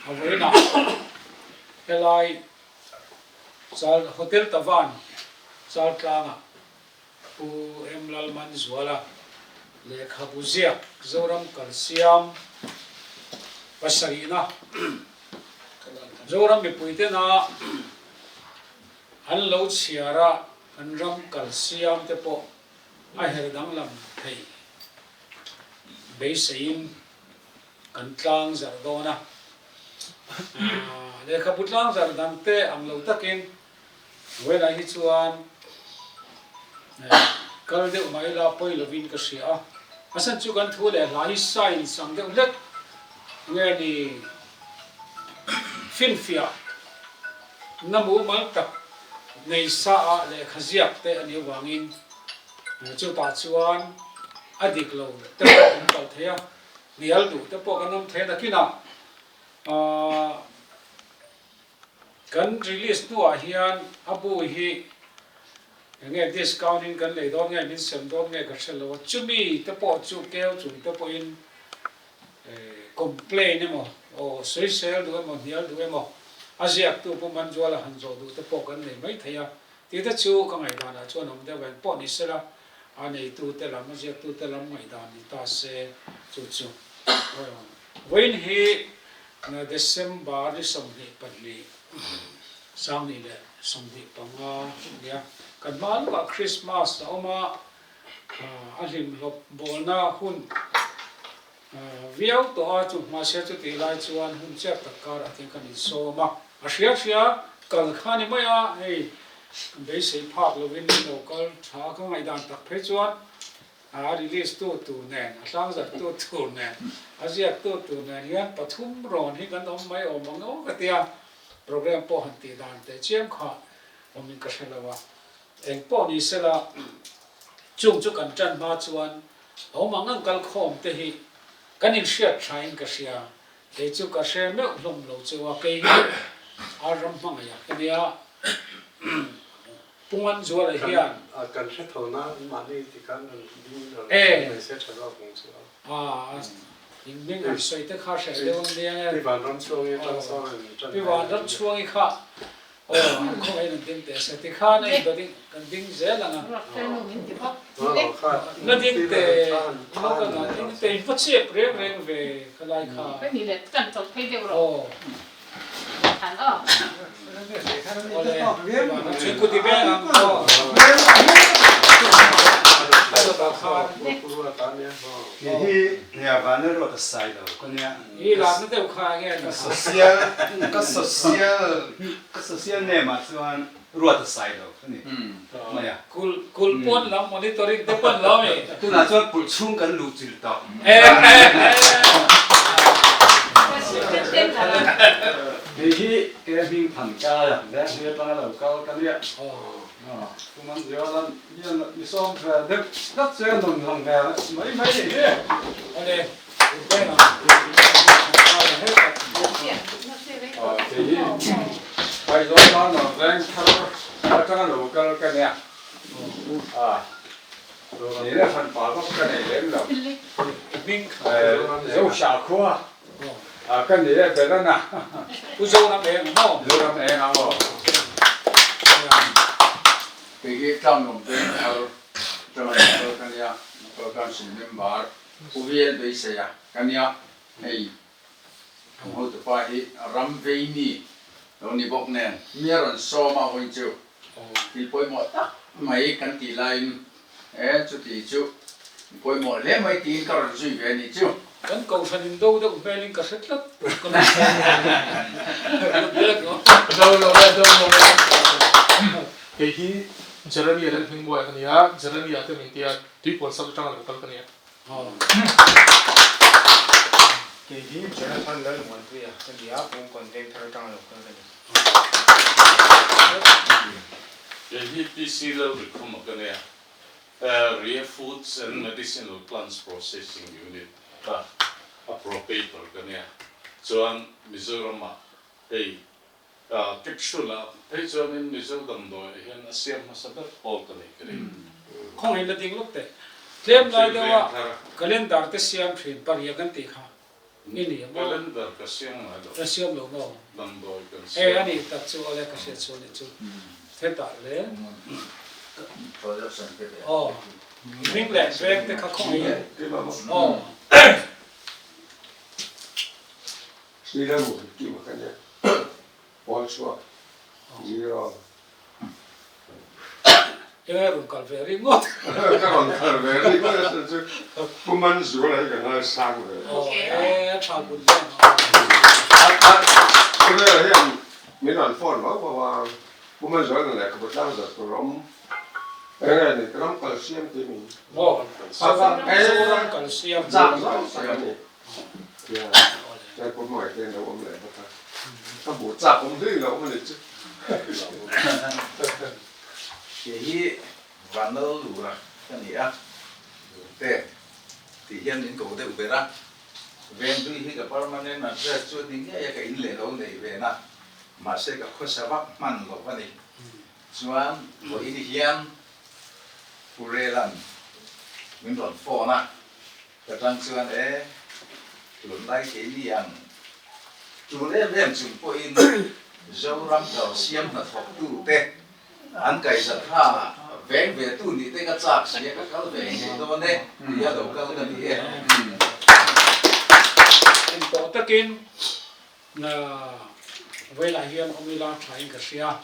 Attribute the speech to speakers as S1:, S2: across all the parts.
S1: A vawiinah helai Chal Hotel Tavan Chaltlangah Pu M Lalmanzuala lehkhabu ziak Zoram Kalsiam pasarihna Zoram mipuitena an lo chhiar a, kan ram kalsiam te pawh a her danglam theih beiseiin kan tlang zarh dawn a. Lehkhabu tlang zarh dang te ang lo takin Vawilah hi chuan kal deuh mah ila pawi lovin ka hria a. A chhan chu kan thu leh hla hi science ang deuh hlek nge ni finfiah na mumal tak nei sa a lehkha ziak te a nih avangin chutah chuan a dik lo te pawh an palh thei a, hnial duh te pawh kan awm thei a nakinah aah. Kan release hnuah hian a bu hi enge discount in kan lei dawn nge min sem dawn nge ka hre lo a, chumi te pawh chu keu chung te pawhin complain emaw aw sawisel duh emaw hnial duh emaw a ziaktu Pu Manzuala han zawh duh te pawh kan nei mai thei a, tih te chu ka ngaihdanah chuan awm deuh eng pawh ni sela a neitu te lam a ziaktu te lam ngaihdan ni ta se chu chu vawiin hi December ni 22, 2025 a nia. Kan hma lawkah Christmas a awm a, a hlimhlawp bawlna hun viau tawh a, chu hmase chutih lai chuan hun chiat tak karah te kan insawm a, a hria hria kal kha ni mai a, hei beisei phak lovin min lo kal tha a, ka ngaihdan tak phei chuan A release tu tur nen, a tlangzarh tu tur nen, a ziak tu tur nen hian pathum rawn hi kan awm mai awm ang aw ka tia, program pawh han tih dan teh chiam kha awmin ka hre lo a. Eng pawh ni sela, chung chu kan tan hma chuan a awm ang ang kal khawm te hi kan inhriat thain ka hria, kei chu ka hre meuh hlawm lo cheu a, kei hi a ram hmangaih a ka nia. Pu Manzuala hian.
S2: Kan hre tho na mahni ti khan rawn ding rawn sawi mai se tha zawk ang chu
S1: a. A in hming an sawi te kha hre deuh ang nia nge.
S2: Pi Vanramchhuangi atang sawn an tan
S1: Pi Vanramchhuangi kha aw an khawngaihin an ding teh se ti khan a in ding kan ding zel ang a. Na ding teh ding teh in va chep reng reng ve khalai kha. Aw.
S3: Ka social ka social name ah chuan ruat a sai lo ka ni mai a.
S1: Kulh pawn lam monitoring te pawn lo mi.
S3: Tunah chuan kulh chhung kan luh chilh tawh. Hei hi ke hming than kai a, leng hlui atanga lo kal ka nia. Pu Manzuala hian mi sawm ve deuh tlat che a nun lang ve mai mai nih hi.
S1: Awle,
S3: Kei hi Aizawl Manor veng thar atanga lo kal ka nia. Ni le hran pa vak ka nei lem lo. Zosa khua ka ni e Berana.
S1: Pu Zoram eng a maw?
S3: Zoram eng a maw?
S4: Kei hi Tlanglawm veng thar atanga lo kal ka nia. Local Council member Pu Vial Beiseia ka nia. Hei Kan hotupa hi ram vei mi lo ni bawk nen mi a rawn sawm a vawiin chu thil pawimawh tak mai kan tih laiin e chuti chu pawimawh hle mai tiin ka rawn zui ve a nih chu.
S1: Kan kohhran in do deuh hmelin ka hre tlat.
S5: Do lo e, do lo e. Kei hi Jeremy a Lalhmingbuai ka ni a, Jeremy ah te min tia tuipuan sak atanga lo kal ka ni a.
S6: Kei hi Jonathan Lalmuanpuia ka ni a, Bungkawn Vengthar atanga lo kal ka ni.
S7: Kei hi PC Lalrikhuma ka nia, Ria Foods and Medicinal Plants Processing Unit ka a proprietor ka nia. Chuan Mizoramah hei capsule-ah phei chuanin Mizo damdawiah hian a siam hmasa ber pawl ka nei ka ring.
S1: Khawngaih la ding lawk teh. Tlem lai deuha calendar te siam thin pariah kan tih kha. I ni maw?
S7: Calendar ka siam ngai lo.
S1: Ka siam lo maw?
S7: Damdawi kan siam.
S1: E a nih tak chu awle ka hriat chuan ni chu hetah le aw hming leh veng te kha khawngaih in aw.
S8: Sri Ram Kim ka nia pawl chhuak zero.
S1: Enge rawn kal ve ringawt.
S8: Ka rawn kal ve ringawt a chu Pu Manzuala hi ka ngaisang ve.
S1: Aw e tha kun hle ma.
S8: Khawvel hian min rawn phone vau vau a, Pu Manzuala lehkhabu tlang zat tur awm enge ni ram kal siam tih min.
S1: Maw Zoram kal siam.
S8: Chak zawng tak a ni. Tia chuan Pu Hmangaih te an lo awm leh bawk a, ka hmuh chak awm hlui lo a ni chu.
S4: Kei hi Vanlal Lura ka ni a, Lurte tih hian min ko deuh ber a, Venhlui hi ka permanent address chu ni ngei a ka in leh lo neih ve na, mahse ka khawsa vak hman lo a ni. Chuan vawiin hian Pu Relan min rawn phone a, Ka tang chuan e, tunlai keini ang tul em em chung pawhin Zoram kalsiam hnathawktu te an kaihza tha veng ve tu nih te ka chak si a, ka kal ve ngei dawn e tia lo kal ka ni e.
S1: Engpawh takin Vawilah hian awm ila thain ka hria.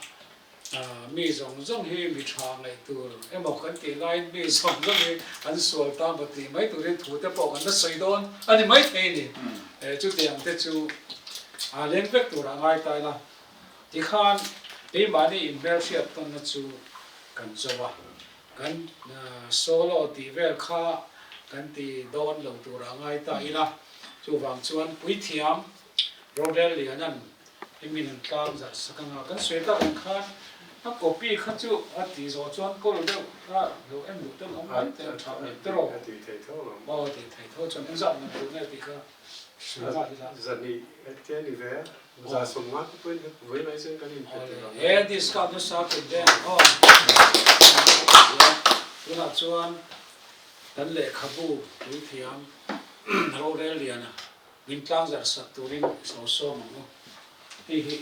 S1: Mi zawng zawng hi mi tha ngaih tur emaw kan tih laiin mi zawng zawng hi an sual ta maw tih mai turin thu te pawh kan la sawi dawn a ni maithei a ni. Chutiang te chu a leng vek turah ngai ta ila tikhan keimahni inhmelhriat tawnna chu kan zo a, kan solo tih vel kha kan ti dawn lo turah ngai ta ila chuvang chuan puithiam Rorel Lianan Hemi nan tlang zarh sak anga kan sawi tak ang khan a copy kha chu a tih zawh chuan kawl deuh a lo en duh ten awm mai te a tha mai te rawh.
S2: A tih theih tho ang.
S1: Aw a tih theih tho chuan engzat man duh nge tih kha hrilh nghal ila.
S2: Zahnih te a ni ve a, za 50 te pawhin vui mai chuan kan inpe tur ang.
S1: He discount nasa tum ve ang aw. Tunah chuan kan lehkhabu puithiam rorel liana Min tlangzarh sak turin i lo sawm ang u. Hei hi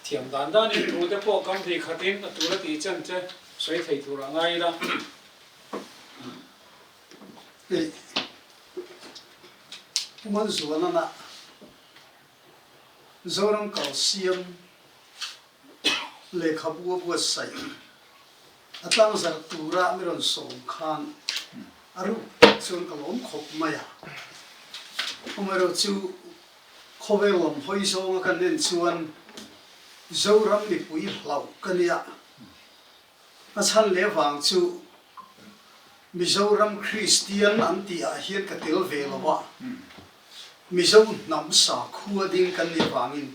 S1: thiam dan danin thu te pawh kam hnih khatin a tur a tih chen che sawi thei turah ngai ila.
S9: Hei Pu Manzualana Zoram kalsiam lehkhabu a buatsaih a tlangzarh tura mi rawn sawm khan a ruk tak chuan ka lawm khawp mai a. Amaherawh chu khawvel lam hawi zawnga kan en chuan Zoram mipui hlauh ka nia. A chhan leh vang chu Mizoram Kristian an tih ah hian ka tel ve lo a, Mizo hnam sakhua ding kan nih avangin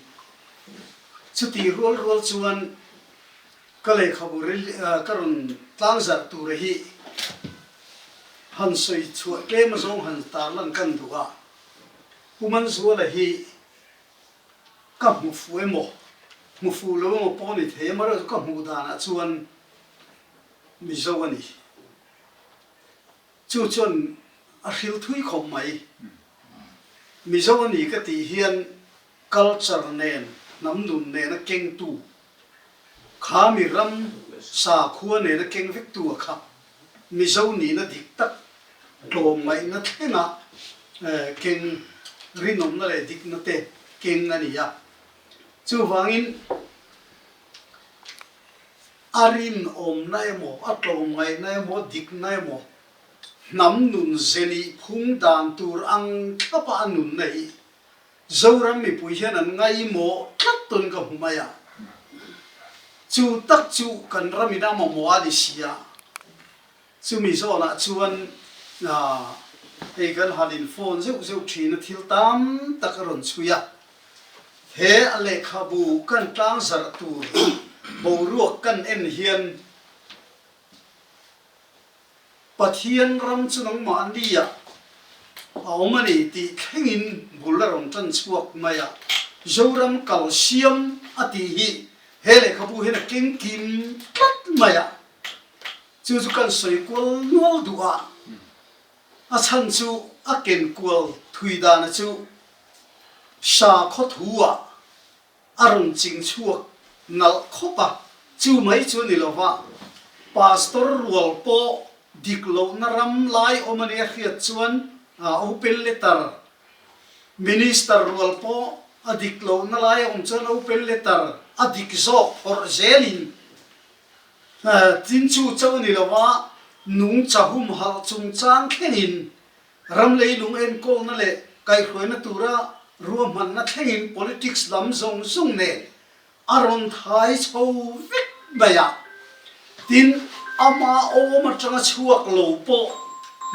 S9: chuti rual rual chuan ka lehkhabu ka rawn tlangzarh tura hi han sawi chhuah tlem azawng han tarlan kan duh a, Pu Manzuala hi ka hmu fuh emaw, hmu fuh lo emaw pawh ni thei amaherawhchu ka hmuh danah chuan Mizo a ni. Chu chuan a hril thui khawp mai. Mizo a ni ka tih hian culture nen, hnam nun nena kengtu, kha mi ram sakhua nena keng vektu a kha Mizo nihna dik tak tlawmngaihna thlenga keng rinawmna leh dikna te keng a ni a. Chuvangin a rinawmna emaw, a tlawmngaihna emaw, dikna emaw, hnam nun ze nih phung dan tur ang thlapa a nunna hi Zoram mipui hian an ngaihmawh tlat tawn ka hmu mai a. Chu tak chu kan ramin a mamawh a ni si a. Chumi zawnah chuan hei kan han in phone zeuh zeuh thin a, thil tam tak a rawn chhui a. He a lehkhabu kan tlangzarh tur boruak kan en hian Pathian ram chu nangmah nia a awm a ni tih thlengin bul a rawn tan chhuak mai a, Zoram kal siam a tih hi he lehkhabu hian a keng kim tlat mai a, chu chu kan sawi kual nual duh a. A chhan chu a ken kual thui dana chu sakhaw thu ah a rawn ching chhuak nalh khawp a, chu mai chu ni lova pastor rual pawh dik lohna ram lai awm a nia hriat chuan open letter minister rual pawh a dik lohna lai a awm chuan open letter a dik zawk phawrh zelin Tin chu chauh a ni lo a, nungcha humhalh chungchang thlengin ram leilung enkawlna leh kaihhruaina tura ruahmanna thlengin politics lam zawng zawng nen a rawn thai chho vek mai a. Tin, ama awm atanga chhuak lo pawh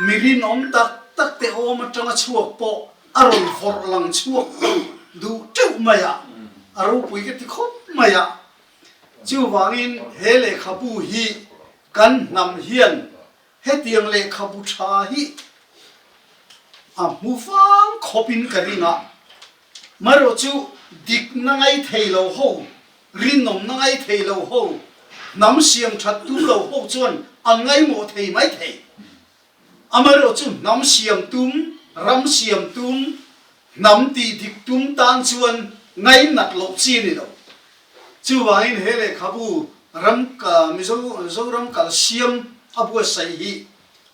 S9: mi rinawm tak tak te awm atanga chhuak pawh a rawn vawrh lang chhuak duh teuh mai a, a ropui ka ti khawp mai a. Chuvangin he lehkhabu hi kan hnam hian hetiang lehkhabu tha hi a hmu vang khawpin ka ring a. Marawh chu dikna ngai thei lo ho, rinawmna ngai thei lo ho, hnam siam that tum lo ho chuan an ngaimawh thei mai thei. Amaherawh chu hnam siam tum, ram siam tum, hnam tih dik tum tan chuan ngainat loh chi a ni lo. Chuvangin he lehkhabu ram Mizo Zoram kal siam a buatsaih hi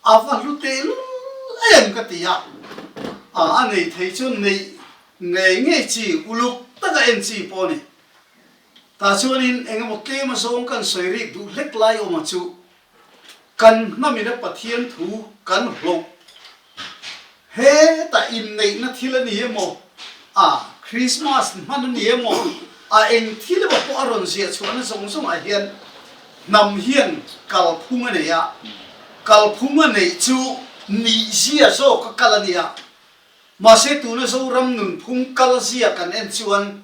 S9: a va hlu tehlul em ka ti a, a nei thei chu neih ngei ngei chi, uluk taka en chi pawh a ni. Tah chuanin engemaw tlem azawng kan sawi rik duh hlek lai awma chu Kan hnamina Pathian thu kan hlawh. Hetah inneihna thil a ni emaw, a Christmas hman a ni emaw, a eng thil emaw pawh a rawn ziah chhuahna zawng zawngah hian hnam hian kalphung a nei a, kalphung a neih chu nihzia zawka kal a ni a. Mahse tuna Zoram nunphung kalzia kan en chuan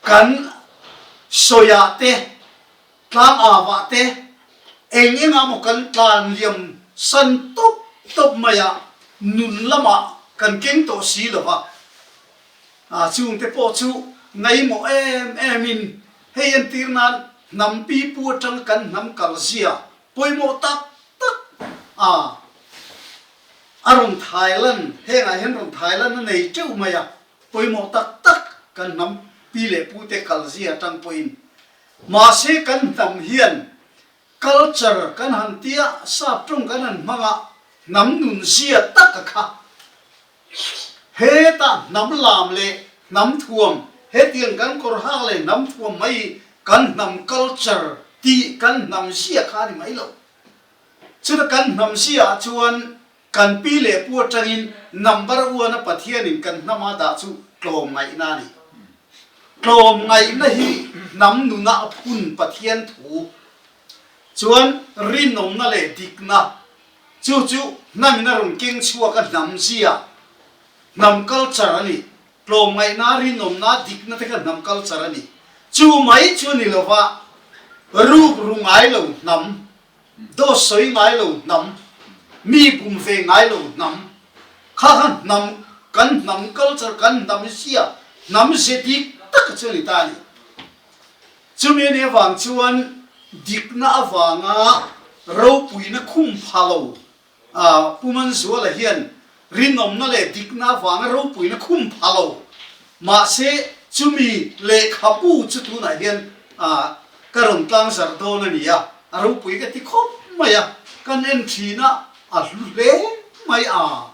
S9: Kan sawiah te, tlang avah te, eng engah maw kan tlan liam san tawp tawp mai a, nun lamah kan keng tawh si lo va. A chungte pawh chu ngaihmawh em em in hei entir nan hnam pipu atang kan hnam kalzia pawimawh tak tak a a rawn thailan hengah hian rawn thailan a nei teuh mai a. Pawimawh tak tak kan hnam pi leh pute kalzia atang pawhin mahse kan hnam hian culture kan han tia sap tawng kan han hmang a hnam nunzia tak a kha hetah hnam lam leh hnam thuam hetiang kan kawr hak leh hnam thuam mai hi kan hnam culture tih kan hnam zia kha a ni mai lo. Chuta kan hnam zia ah chuan Kan pi leh pu atangin number one a Pathianin kan hnama dah chu tlawmngaihna a ni. Tlawmngaihna hi hnam nuna a phun Pathian thu chuan rinawmna leh dikna chu chu hnamin a rawn keng chhuak a hnam zia, hnam culture a ni. Tlawmngaihna, rinawmna, dikna te kha hnam culture a ni. Chu mai chu a ni lova ruk ru ngai lo hnam Dawt sawi ngai lo hnam, mi bum ve ngai lo hnam, kha kha hnam, kan hnam culture, kan hnam zia, hnam ze dik tak chu a ni ta a ni. Chumi a nih avang chuan dikna avanga ropuina khum pha lo Pu Manzuala hian rinawmna leh dikna avanga ropuina khum pha lo. Mahse, chumi lehkhabu chu tunah hian ka rawn tlang zarh dawn a ni a, a ropui ka ti khawp mai a, kan en thin a, a hlu hle mai a.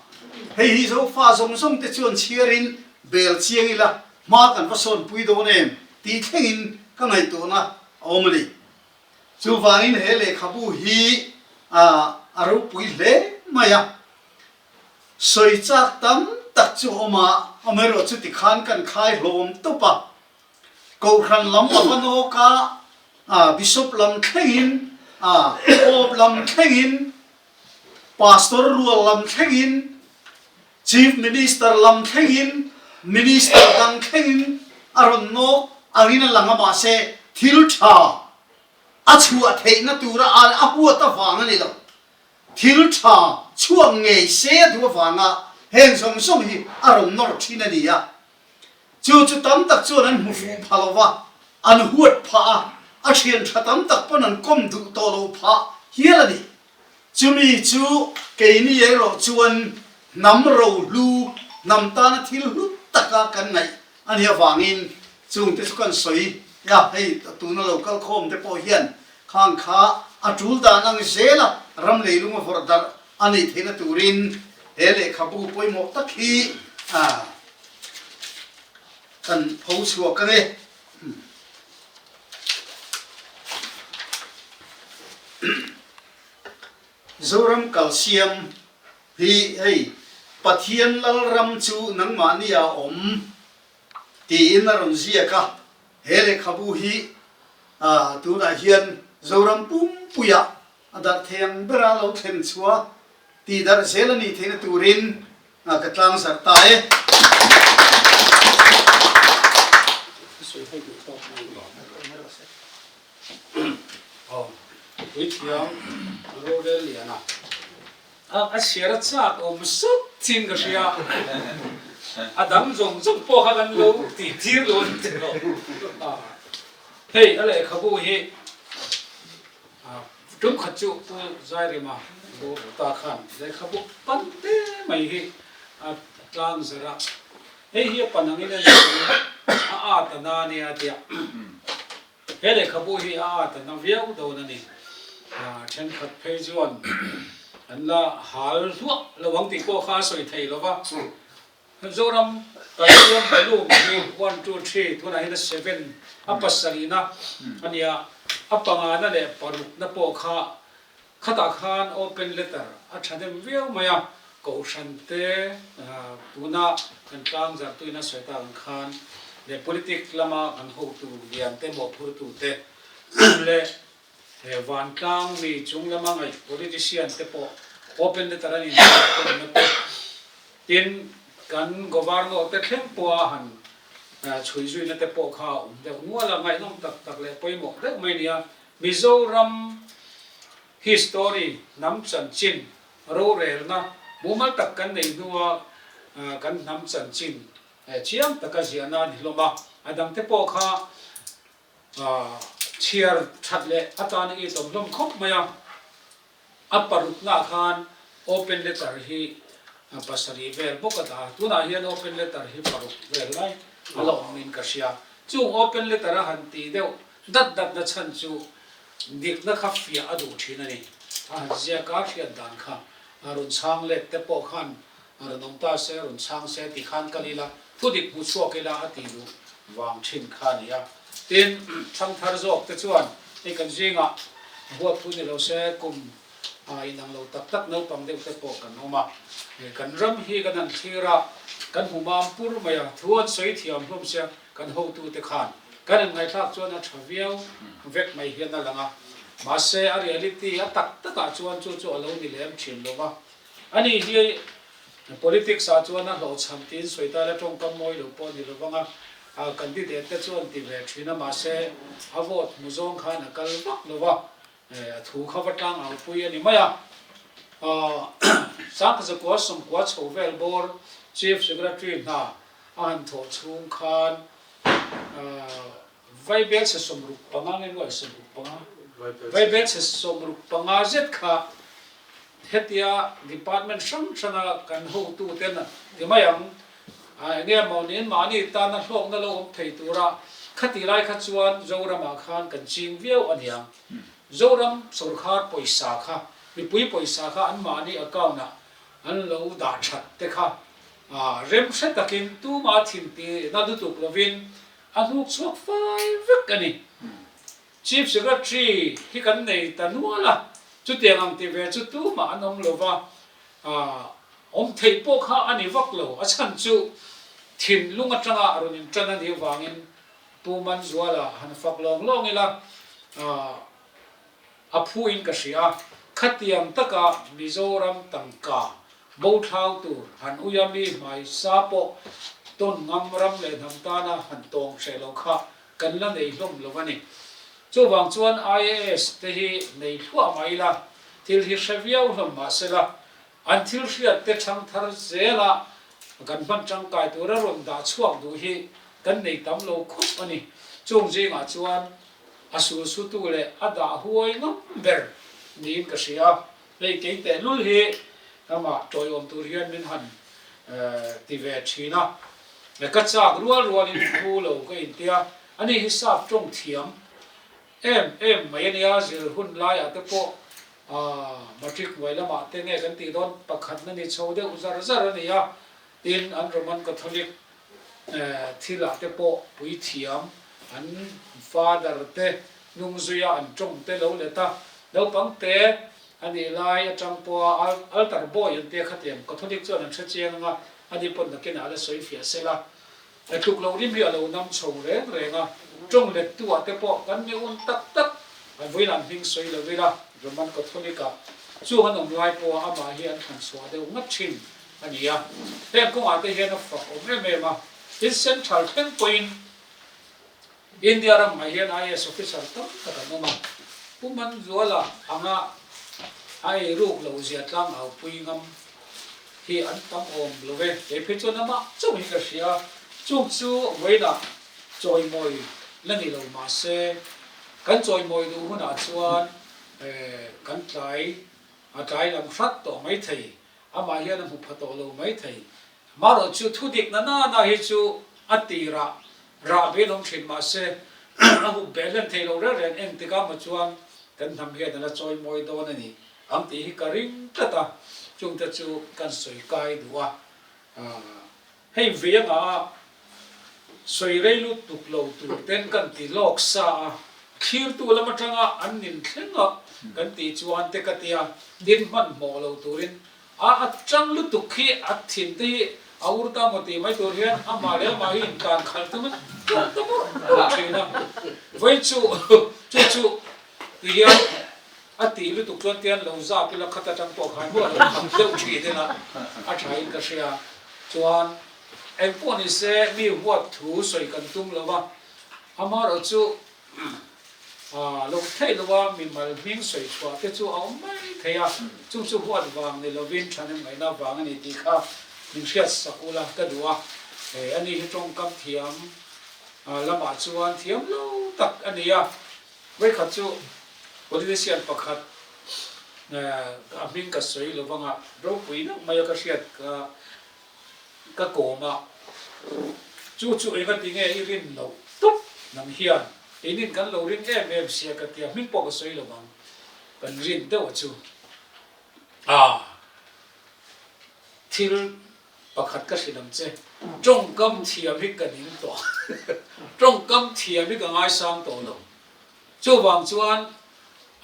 S9: Hei hi Zofa zawng zawng te chuan chhiarin bel chiang ila hma kan va sawnpui dawn em tih thlengin ka ngaihtuahna a awm a ni. Chuvangin he lehkhabu hi a ropui hle mai a, sawi chak tam tak chu a awm a, amaherawh chu tikhan kan khai hlawm tawp a, Kohhran lam a va nawk a, Bishop lam thlengin, Pope lam thlengin, Pastor rual lam thlengin, Chief Minister lam thlengin, Minister dang thlengin a rawn nawk angin a lang a mahse thil tha a chhuah theihna tura a huat avang a ni lo. Thil tha chhuak ngei se a duh avanga heng zawng zawng hi a rawn nawr thin a ni a. Chu chu tam tak chuan an hmu fuh pha lo va, an huat phah a, a thian tha tam tak pawn an kawm duh tawh lo phah hial a ni. Chumi chu keini erawh chuan hnam rohlu, hnam tana thil hlu taka kan ngaih a nih avangin chungte chu kan sawi a, hei tuna lo kal khawm te pawh hian khang kha a tul dan ang zela ram leilung a vawrh darh a neih theihna turin he lehkhabu pawimawh tak hi kan pho chhuak ang e. Zoram kalsiam hi hei Pathian Lalram chu nangmahni ah awm tiin a rawn ziak a, he lehkhabu hi tunah hian Zoram pumpuiah a darh thei ang bera lo thlen chhuah tih darh zel a nih theihna turin ka tlang zarh ta e.
S1: Aw, puithiam rorel lian a. A chhiar a chak awm sut thin ka hria. A dang zawng zawng pawh kha kan lo tih tir lo a ni tih lo. Hei a lehkhabu hi tum khat chu Pu Zairema Bawta khan lehkhabu pan te mai hi a tlang zarh a. Hei hi a pan angin a ni a at a na nia tia. He lehkhabu hi a at a na viau dawn a ni. Thenkhat phei chuan an la hal hluah lo ang tih pawh kha a sawi thei lo va. Zoram Kalsiam Balloon hi one, two, three tunah hian a seven a pasarihna a nia. A pangana leh parukna pawh kha Khatah khan open letter a thahnem viau mai a, Kohhran te tuna kan tlang zarhtuin a sawi tak ang khan leh politic lama kan hotu lian te mawhphurtu te leh he vantlang mi chung lama ngaih politician te pawh open letter an inziak tawnna te tin kan governor te thleng pawha han chhui zuina te pawh kha a awm deuh nual a, ngaihnawm tak tak leh pawimawh deuh mai nia. Mizoram history, hnam chanchin, rorelna mumal tak kan neih hnua kan hnam chanchin chiang taka ziahna a ni hlawm a, a dangte pawh kha chhiar that leh atana i tawm hlawm khawp mai a. A paruknaah khan open letter hi pasarih vel bawk a dah a, tunah hian open letter hi paruk vel lai a la awmin ka hria. Chung open letter a han tih deuh dat dat na chhan chu dikna kha fiah a duh thin a ni. A han ziak a hriat dan kha a rawn chhang let te pawh khan a rawn awm ta se, rawn chhang se ti khan kal ila, thu dik hmu chhuak ila a tih duh vang thin kha a ni a. Tin, thangthar zawk te chuan hei kan zingah huat thu ni lo se kum inang lo tak tak naupang deuh te pawh kan awm a. Kan ram hi kan han thlir a, kan hmu mam pur mai a, thu an sawi thiam hlawm sia kan hotu te khan kan in ngaihthlak chuan a tha viau vek mai hian a lang a. Mahse a reality a tak takah chuan chu chu a lo ni lem thin lo va. Ani hi politics ah chuan a hlawhchham tiin sawi ta ila tawngkam mawi lo pawh a ni lo vang a, candidate te chuan ti ve thin a mahse a vote hmu zawng khan a kal vak lo va, a thu kha va tlang au pui a ni mai a. Sangkazakua sawmkua chho vel bawr Chief Secretary hna a han thawh chhung khan Vaibelchhe 65 nge nuai 65? Vaibelchhe 65 zet kha hetia department hrang hranga kan hotuten a ti mai ang, eng nge maw niin mahni tana hlawkna lo awm thei tura khati lai kha chuan Zoramah khan kan ching viau a niang. Zoram sawrkhar pawisa kha, mipui pawisa kha anmahni account-ah an lo dah that te kha rem hre takin tuma thinti na lutuk lovin A hnuk chhuak fai vek a ni. Chief Secretary hi kan nei ta nual a, chutiang ang ti ve chu tumah an awm lo va, awm theih pawh kha a ni vak lo. A chhan chu thinlung atanga a rawn intan a nih avangin Pu Manzuala han fak lawng lawng ila, A phuin ka hria a, khatiang taka Mizoram tangka bo thlau tur han uia mi hmai sa pawh tawn ngam ram leh hnam tana han tawng hreh lo kha kan la nei hlawm lo a ni. Chuvang chuan IAS te hi nei thluah mah ila thil hi hre viau hlawm mah sela an thil hriat te chhang thar zela kan hman tangkai tura rawn dah chhuak duh hi kan nei tam lo khawp a ni. Chung zingah chuan A sulsutu leh a dah huai ngam ber niin ka hria. Hei kei tehlul hi amah tawiawm tur hian min han ti ve thin a, ka chak rual rualin phu lo ka intia, ani hi sap tawng thiam em em mai a nia, zir hun laiah te pawh matric hnuai lamah te nge kan tih dawn pakhatna ni chho deuh zar zar a ni a, tin an Roman Catholic thilah te pawh puithiam an father te hnung zuia an tawng te lo let a, naupang te a nih lai atang pawha altar boy an tia khatiang Catholic chuan an hre chiang anga ani pawn nakinah a la sawi fiah sela, tluk loh rim hi a lo nam chho reng reng a, tawng let tu ah te pawh kan mi un tak tak an vawiin an hming sawi lo ila Roman Catholic ah chung an awm lai pawha amah hi an thlan chhuah deuh ngat thin a ni a, heng kawngah te hian a fak awm em em a, tin Central thleng pawhin India ramah hian IAS officer tam tak an awm a, Pu Manzuala anga a ei ruk loh zia tlang au pui ngam hi an tam awm lo ve, kei phei chuan amah chauh hi ka hria, chung chu vawiinah chawimawi la ni lo mahse kan chawimawi duh hunah chuan kan tlai a tlai lam hrat tawh maithei. Amah hian a hmu pha tawh lo maithei. Marawh chu thu dik na na na hi chu a tirah rah ve awm thin mahse a hup beh hlen thei lo reng reng engtik ah maw chuan kan hnam hian a la chawi mawi dawn a ni ang tih hi ka ring tlat a, chungte chu kan sawi kai duh a. Hei vengah a sawi rei lutuk lo tur ten kan ti lawk sa a, thlirtu lam atanga an nin thleng a kan tih chuan te ka tia, din hmanhmawh lo turin a a tang lutuk khi a thin te hi a ur ta maw tih mai tur hian amah leh amah hi intlan khalh tum in tlawm ta bawrh bawrh thin a, vawi chu chu chu ti hian a tih lutuk chuan tian lo zap ila khat atang pawh khan maw lo kham deuh thin ila a tha in ka hria chuan eng pawh ni se mi huat thu sawi kan tum lo va amaherawh chu lo theih lo a mimal hming sawi chhuah te chu a awm mai thei a chung chu huat vang ni lovin thahnem ngaihna vang a ni tih kha min hriat sak ula ka duh a ani hi tawngkam thiam lamah chuan thiam lo tak a ni a. Vawikhat chu politician pakhat a hming ka sawi lo vanga ropui deuh mai a ka hriat ka ka kawm a, chu chu engati nge i rin loh tup nang hian keinin kan lo ring em em sia ka tia hming pawh ka sawi lo vang kan rin deuh a chu a thil Pakhat ka hrilh ang che, tawngkam thiam hi ka ning tawh, tawngkam thiam hi ka ngaisang tawh lo. Chuvang chuan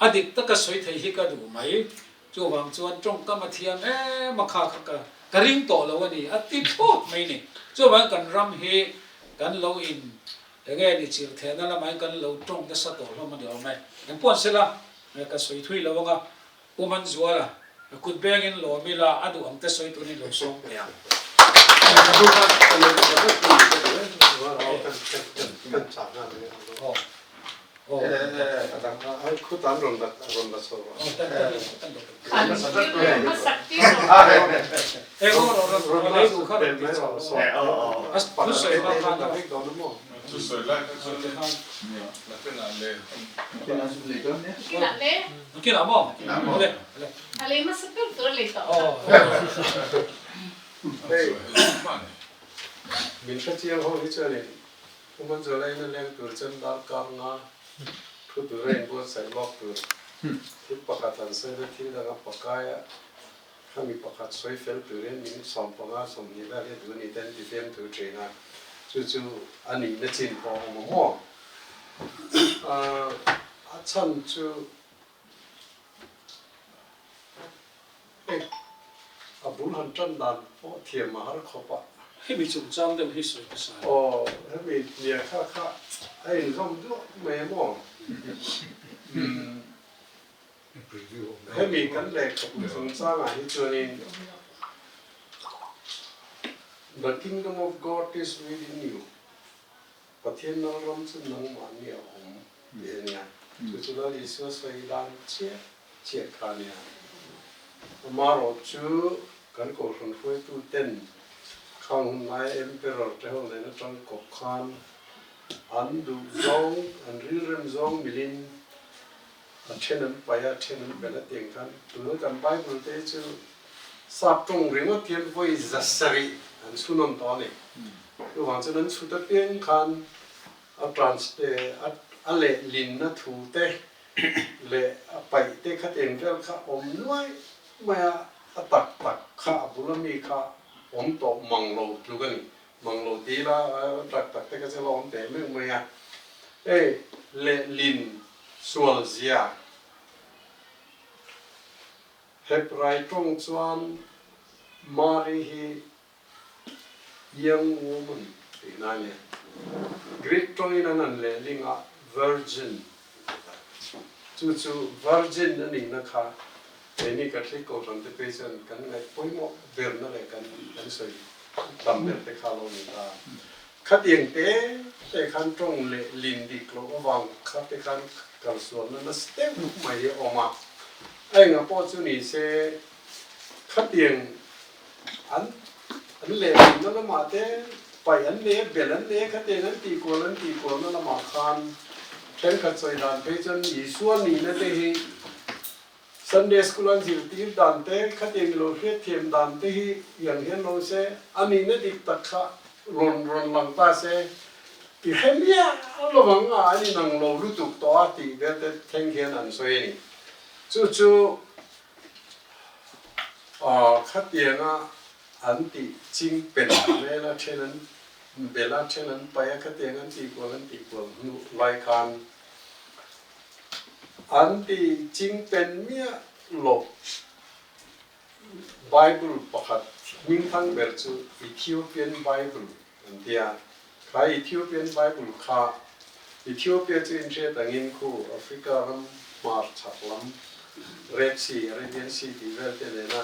S1: a dik taka sawi thei hi ka duh mai, chuvang chuan tawngkam a thiam em a kha kha ka ka ring tawh lo a ni, a ti thlawt mai ni. Chuvangin kan ram hi kan lo in enge ni chirhthehna lamah hian kan lo tawng nasa tawh hlawm a ni awm e. Engpawh an sela ka sawi thui lo ang a, Pu Manzuala, kut bengin lawm ila a duh ang te sawi turin lo sawm ve ang. Kinah maw? Awle, awle.
S10: A lei hmasa ber tur a lei tawh kha.
S2: Hei, min hre chiang ho hi chuanin Pu Manzuala in a leng tur chuan darkar nga thu tur a inbuatsaih lawk tur thil pakhat an sawi na thil dang a pakai a, khami pakhat sawi fel turin min 15 20 vel hi duh a ni te an ti fiam tur thin a, chu chu a nihna chin pawh a awm a maw? A chhan chu hei a bul han tan dan pawh thiam a har khawp a.
S1: Hemi chungchang deuh hi sawi hmasa
S2: a. Aw, hemi hnial kha kha a inzawm duah mai a maw? Hemi kan lehkhabu chungchangah hi chuanin The kingdom of God is within you. Pathian Lalram chu nangmahni a awm tih a nia. Chu chu Lal Isua sawi dan chiah chiah kha a nia. Amaherawh chu kan Kohhran hruaitu ten khang hun laia Emperor te ho nen atang kawp khan an duh zawng, an rilrem zawng milin. A then an paih a, a then an belh a tiang khan tuna kan Bible te hi chu sap tawng ringawt hian vawi 700 an chhunawm tawh a ni. Chuvang chuan an chhut apiang khan a trans a lehlinna thu te leh a paih te kha tiang vel kha awm nuai mai a, a tak tak kha a bula mi kha awm tawh mang lo tluk a ni. Mang lo ti ila a tak tak te kha chu la awm teh meuh mai a. Hei lehlin sual zia Hebrai tawng chuan Mari hi Young woman tih na a nia. Greek tawngin an han lehling a Virgin an ti ta. Chu chu Virgin a nihna kha keini Catholic Kohhran te phei chuan kan ngaih pawimawh berna leh kan kan sawi tam ber te kha lo ni ta. Khatiang te te khan tawng leh lin dik loh avang kha te khan kalsualna nasa deuh mai hi a awm a. A enga pawh chu ni se khatiang An an lehlinna lamah te paih an nei a, bel an nei a, khatiang an tihkual an tihkualna lamah khan thenkhat sawi dan phei chuan Isua nihna te hi Sunday School an zirtir dan te, khatiang ilo hriatthiam dan te hi iang hian lo se, a nihna dik tak kha rawn rawn lang ta se, i hre miah lo ang a, an inang lo lutuk tawh a tih vel te thleng hian an sawi a ni. Chu chu Khatianga an tih ching pen hmel a then an bel a then an paih a, khatiang an tih kual an tih kual hnu lai khan an tih ching pen miah loh Bible pakhat hmingthang ber chu Ethiopian Bible an ti a, kha Ethiopian Bible kha Ethiopia chu inhriat angin khu Africa ram hmar chhak lam Red Sea, Arabian Sea tih vel te nena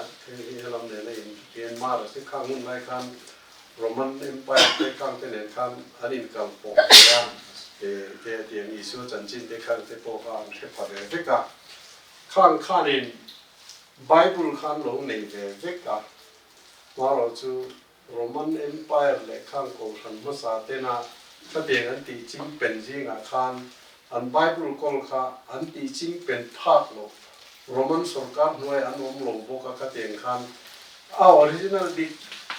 S2: helam nena in Myanmar a si khang hun lai khan Roman Empire te khang te nen khan an inkal pawh ve a, te tiang Isua chanchin te khang te pawh kha an hre pha ve vek a, khang khanin Bible khan lo nei ve vek a, hmarawh chu Roman Empire leh khang kohhran hmasa tena khatiang an tih ching pen zingah khan an Bible kawl kha an tih ching pen phak lo, Roman sorkar hnuai an awm lo bawk a khatiang khan a original dik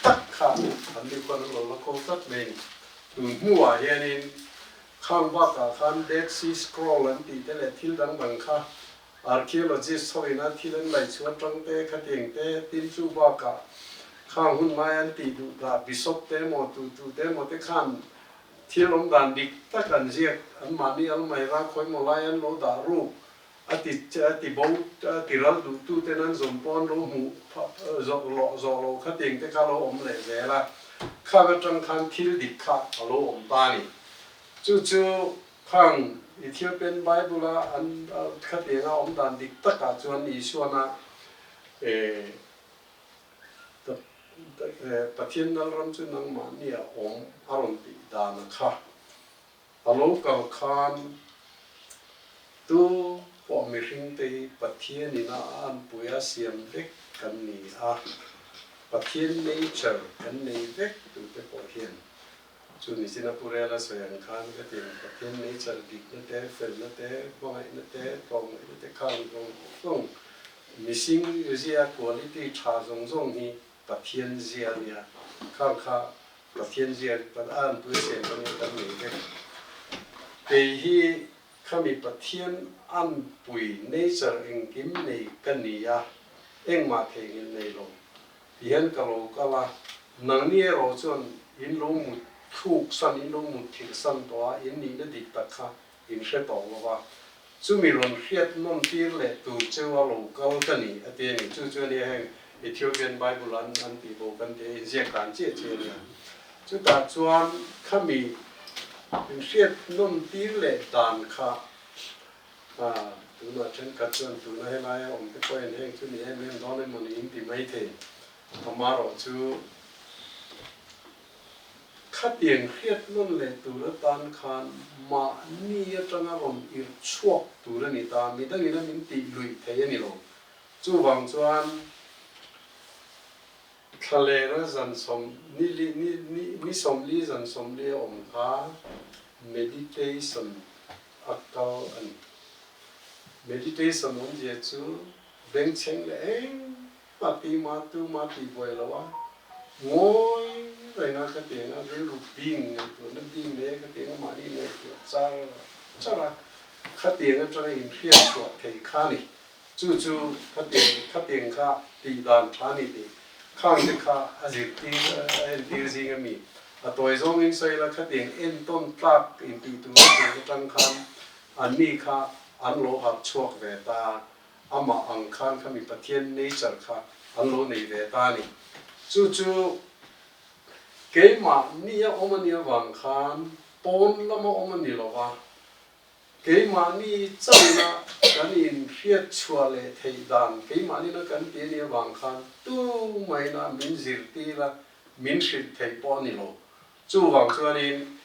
S2: tak kha an ni khuan an lo la kawl tlat mai a ni. Tun hnuah hianin khang bakah khan Dead Sea Scroll an tih te leh thil dang dang kha Archaeologist ho ina thil an laih chhuah atang te, khatiang te, tin chu bakah khang hun lai an tih duh dah bishop te emaw tu tu te emaw te khan thil awm dan dik tak an ziak, an mahni almaira khawimaw lai an lo dah ruk a ti a ti bo a ti ral duh tu ten an zawm pawh an lo hmuh zawh loh zawh loh khatiang te kha a lo awm leh zel a, khang atang khan thil dik kha a lo awm ta a ni. Chu chu Khang Ethiopian Bible a an khatianga awm dan dik takah chuan Isuana Pathian Lalram chu nangmahni a awm a rawn tih dan a kha. A lo kal khan tu pawh mihringte hi Pathian ina a anpui a siam vek kan ni a, Pathian nature kan nei vek tute pawh hian Chu ni chin a Pu Rela sawi ang khan ka ti ang, Pathian nature dikna te, felna te, hmangaihna te, tlawmngaihna te khang zawng zawng, mihring zia quality tha zawng zawng hi Pathian zia a nia, khang kha Pathian zia a anpui siam ka nia kan nei vek. Kei hi khami Pathian anpui nature engkim nei ka ni a, engmah theihnghilh nei lo. Ti hian ka lo kal a, nangni erawh chuan in lo mut thluk san, in lo mut thilh san tawh a, in nihna dik tak kha in hre tawh lo va, chumi rawn hriat nawn tir leh tur cheu a lo kal ka ni, a ti a ni. Chu chu a nia heng Ethiopian Bible an an tih bo kan ti a, inziak dan chiah chiah a nia. Chutah chuan khami in hriat nawn tir leh dan kha A, tunah thenkhat chuan tuna helaia awm te pawhin heng chu ni em em dawn emaw niin ti mai thei. Amaherawh chu khatiang hriat nawn leh tur atan khan mahni atanga rawn irh chhuak tur a ni ta, midangin a min tih luih thei a ni lo. Chuvang chuan thlalera zan sawm ni li ni ni ni sawmli zan sawmli a awm kha meditation a kal a ni. Meditation awmzia chu bengchheng leh engmah tihmah tumah tih buai lo a, ngawi reng a ka ti ang a, rilru bing ngaihtuahna bing nei a ka ti ang a, mahni ngaihtuah char char a, khatiang atanga inhriat chhuah thei kha a ni. Chu chu khatiang khatiang kha tih dan tha a ni tih khang te kha a zirtir a entir zing a mi. A tawi zawngin sawi ila khatiang entawn tlak intih tur a tur atang khan anni kha an lo harh chhuak ve ta, amah ang khan khami Pathian nature kha an lo nei ve ta a ni. Chu chu keimah nia awm a nih avang khan pawn lama awm a ni lo va, keimahni chauhna kan inhriat chhuah leh theih dan keimahni-na kan ti a nih avang khan tumaina min zirtir a, min hrilh theih pawh a ni lo. Chuvang chuanin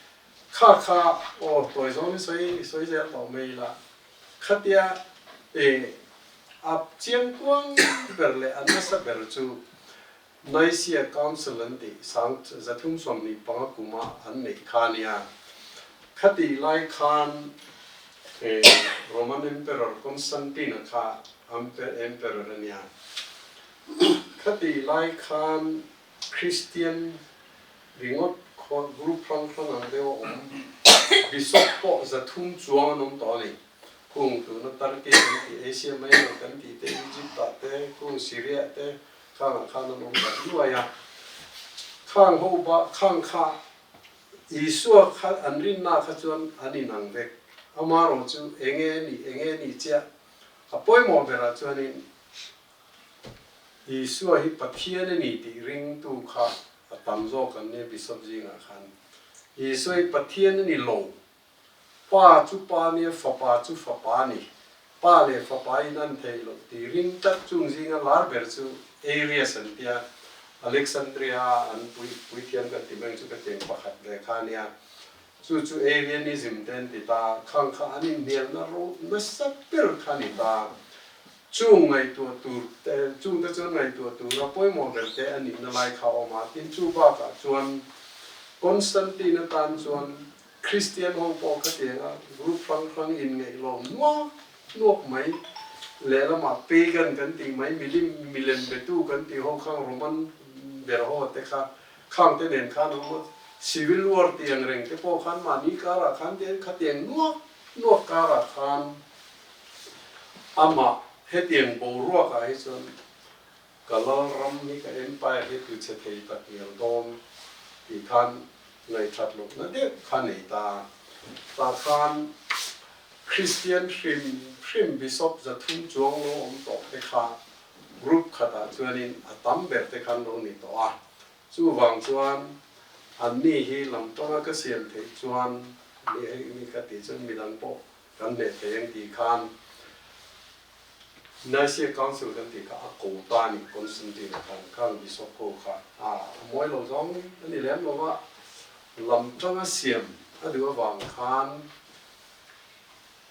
S2: kha kha aw tawi zawngin sawi sawi zel tawh mai ila, khatia e a chiang kuang ber leh a nasa ber chu Nicaea Council an tih sang 325 kuma an neih kha a nia. Khatih lai khan e Roman Emperor Constantine-a kha Emperor a nia. Khatih lai khan Kristian ringawt khaw group hrang hrang ang deuh a awm. Bishop pawh 300 chuang an awm tawh a ni. Khung tuna Turkey kan tih, Asia Minor kan tih te, Egypt ah te, khung Syria ah te khangah khan an awm tak nuai a. Khang ho ba khang kha Isua kha an rinna kha chuan an inang vek. Amarawh chu enge nih enge nih chiah a pawimawh berah chuanin Isua hi Pathian a ni tih ringtu kha a tam zawk an nia Bishop zingah khan. Isua hi Pathian a ni lo. Pa chu Pa nia Fapa chu Fapa a ni. Pa leh Fapa in an theih loh tih ring tlat chung zinga lar ber chu Arius an tia. Alexandria a an pui puithiam kan ti mai chu ka tiang pakhat ve kha a nia. Chu chu Arianism te an ti ta. Khang kha an inhnialna ro nasa ber kha a ni ta. Chung ngaihtuah tur te, chungte chuan ngaihtuah tura pawimawh ber te a nihna lai kha a awm a. Tin, chu bakah chuan Constantine atan chuan Kristian ho pawh khatianga group hrang hrang inngaih lawm nuak nuak mai, lehlamah pagan kan tih mai, milim milem betu kan tih ho khang Roman ber ho te kha khang te nen khan awm a, civil war tih ang reng te pawh khan mahni karah khan te khatiang nuak nuak karah khan Amah hetiang boruakah hi chuan ka lalram hi ka empire hi tu chhe thei tak ngial dawn tih khan ngaihthat lohna deuh kha nei ta. Tah khan Kristian hrim hrim Bishop 300 chuang lo awm tawh te kha group khatah chuanin a tam ber te khan lo ni tawh a. Chuvang chuan anni hi lamtanga ka siam theih chuan ni hei ni ka tih chuan midang pawh Kan hneh thei ang tih khan Nicaea Council kan tih kha a ko ta a ni, Constantine-a khan khang Bishop ho kha a mawi lo zawng a ni lem lo va, lam tanga siam a duh avang khan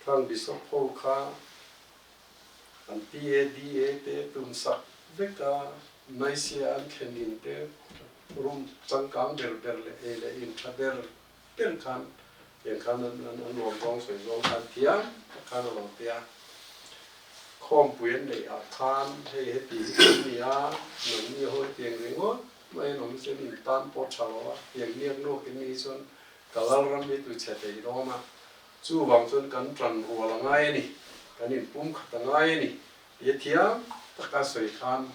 S2: khang Bishop ho kha an PADA te tum sak vek a, Nicaea an thlen in te room changkang ber ber leh ei leh in tha ber ber khan tiang khan an an an lawm zawng sawi zawng khan thiam tak khan a lo ti a. Khawmpui an neih ah khan hei heti hi kan ni a, nangni ho hetiang ringawt mai an awm chuan in tan pawh tha lo a, tiang hniak nuak in nih chuan ka lalram hi tu chhe thei dawn a, chuvang chuan kan tan rual a ngai a ni, kan in pum khat a ngai a ni tia thiam taka sawi khan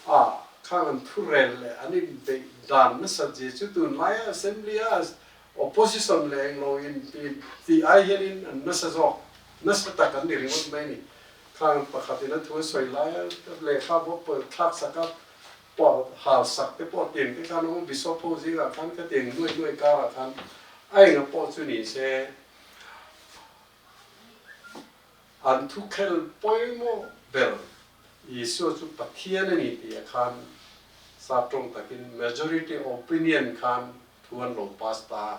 S2: A, khang an thurel leh an inbeih dan nasat zia chu tunlaia Assembly a Opposition leh englo in tih ai hianin an nasa zawk, nasa tak an ni ringawt mai a ni. Khang pakhatin a thu a sawi laia lehkha pawh pawh thlak sak a, pawh hal sak te pawh tiang te khan awm a, Bishop ho zingah khan ka tiang nuai nuai karah khan a enga pawh chu ni se an thukhel pawimawh ber Isua chu Pathian a ni tih ah khan sap tawng takin majority opinion khan thu an lo pass ta a,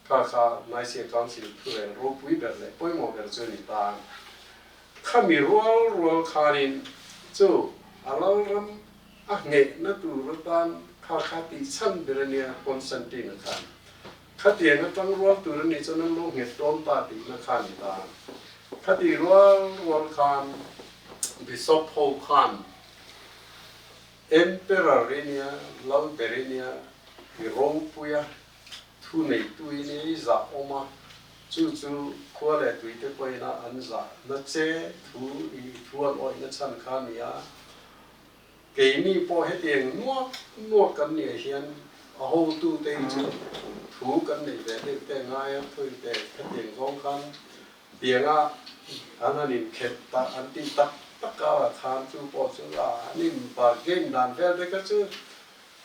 S2: kha kha Nicaea Council thurel ropui ber leh pawimawh ber chu a ni ta. Khami rual rual khanin chu a lalram a nghehna tur atan kha kha tih chhan ber a nia Constantine-a khan. Khatiang atang rual tur a nih chuan an lo nghet dawn ta tihna kha a ni ta. Khati rual rual khan Bishop ho khan Emperor i nia, Lal ber i nia, i ropui a, thu neitu i nia, i zah awm a, chu chu khua leh tui te pawhin a an zah na che thu i thu an awih na chhan kha a ni a. Keini pawh hetiang nuak nuak kan nih hian a hotute hi chu thu kan neih ve deuh te ngai a, thawi te khatiang zawng khan tianga an han inkhet tak an tih tak tak karah khan chu pawh chu a an in bargain dan vel te kha chu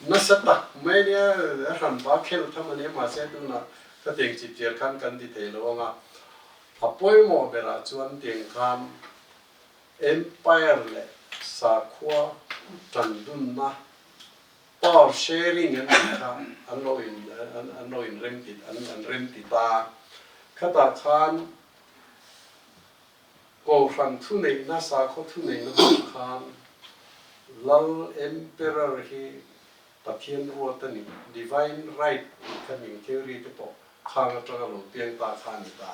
S2: nasa tak mai nia a hranpa khel tham a nia mahse tunah khatiang chipchiar khan kan ti thei lo ang a, a pawimawh berah chuan tiang khan Empire leh sakhua ṭandunna, power sharing an tih kha an lo in an lo in rem ti an an rem ti ta. Khatah khan Kohhran thuneihna, sakhaw thuneihna hmang khan Lal Emperor hi Pathian ruat a ni, divine right tih kha ning theory te pawh khang atanga lo piang ta kha a ni ta.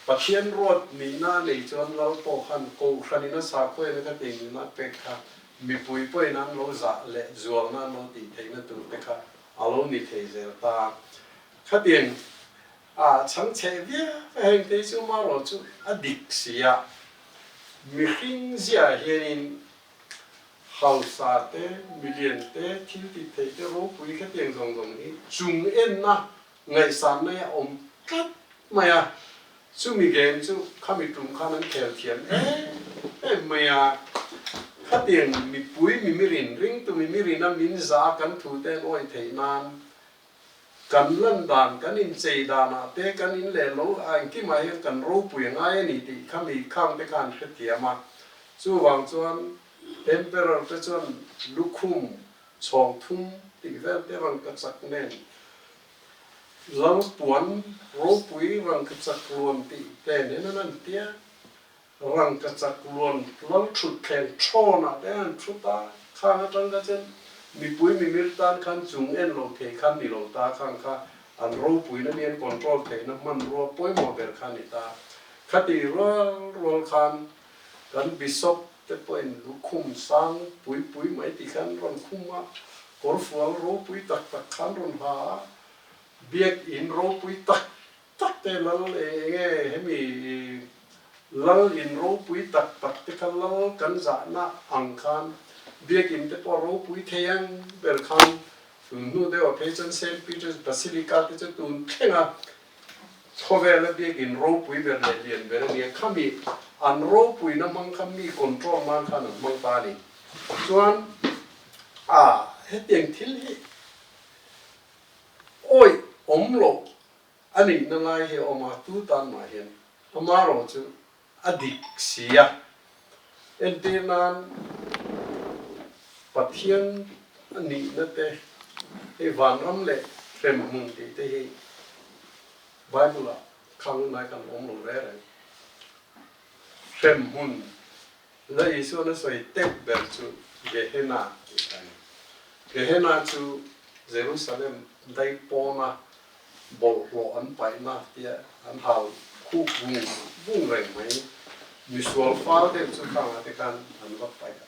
S2: Pathian ruat nihna a nei chuan Lal pawh khan Kohhran in a sakhawiin a ka tih nihna a pek kha mipui pawhin an lo zah leh zualna an lo tih theihna tur te kha a lo ni thei zel ta. Khatiang a chhang chhe viau a heng te hi chu marawh chu a dik si a, mihring ziah hianin Hausa te, milian te, thil tih theih te ropui khatiang zawng zawng hi chung enna ngaihsanna hi a awm tlat mai a, chumi game chu khami tum khan an khel thiam em em mai a, khatiang mipui mimirin, ringtu mimirina min za kan thu te an awih theih nan Kan lan dan, kan inchei danah te, kan in leh lo a engkimah hian kan ropui a ngai a ni tih kha mi khang te khan hrethiam a. Chuvang chuan Emperor te chuan lukhum chhawng thum tih vel te rangkachak nen Lalpuan ropui rangkachak luan tih te nen an an tia. Rangkachak luan lal thutthleng thawnah te an thu ta, khang atang kha chuan mipui mimir tan khan chung en lo thei khan ni lo ta, khang kha an ropuina mi an control theihna hmanrua pawimawh ber kha a ni ta. Khati rual rual khan kan Bishop te pawhin lukhum sang pui pui mai ti khan rawn khum a, kawrfual ropui tak tak khan rawn ha a, biakin ropui tak tak te lal eng nge hemi lal in ropui tak tak te kha lal kan zahna ang khan biakin te pawh ropui thei ang ber khan tun hnu deuh ah phei chuan Saint Peter's Basilica te chu tun thleng a khawvela biakin ropui ber leh lian ber a nia khami an ropuina hmang kha mi control nan khan an hmang ta a ni chuan a hetiang thil hi awih awm loh A nihna lai hi a awm a, tu tan mah hian amarawh chu a dik si a. Entir nan Pathian a nihna te, hei vanram leh hremhmun tih te hi Bible ah khang hun lai khan awm lo reng reng. Hremhmun la Isuan a sawi teuh ber chu Gehenna tih kha a ni. Gehenna chu Jerusalem daipawna bawlhhlawh an paihna tia an hal khup vung vung reng mai. Misual fal deuh chu khangah te khan an va paih a,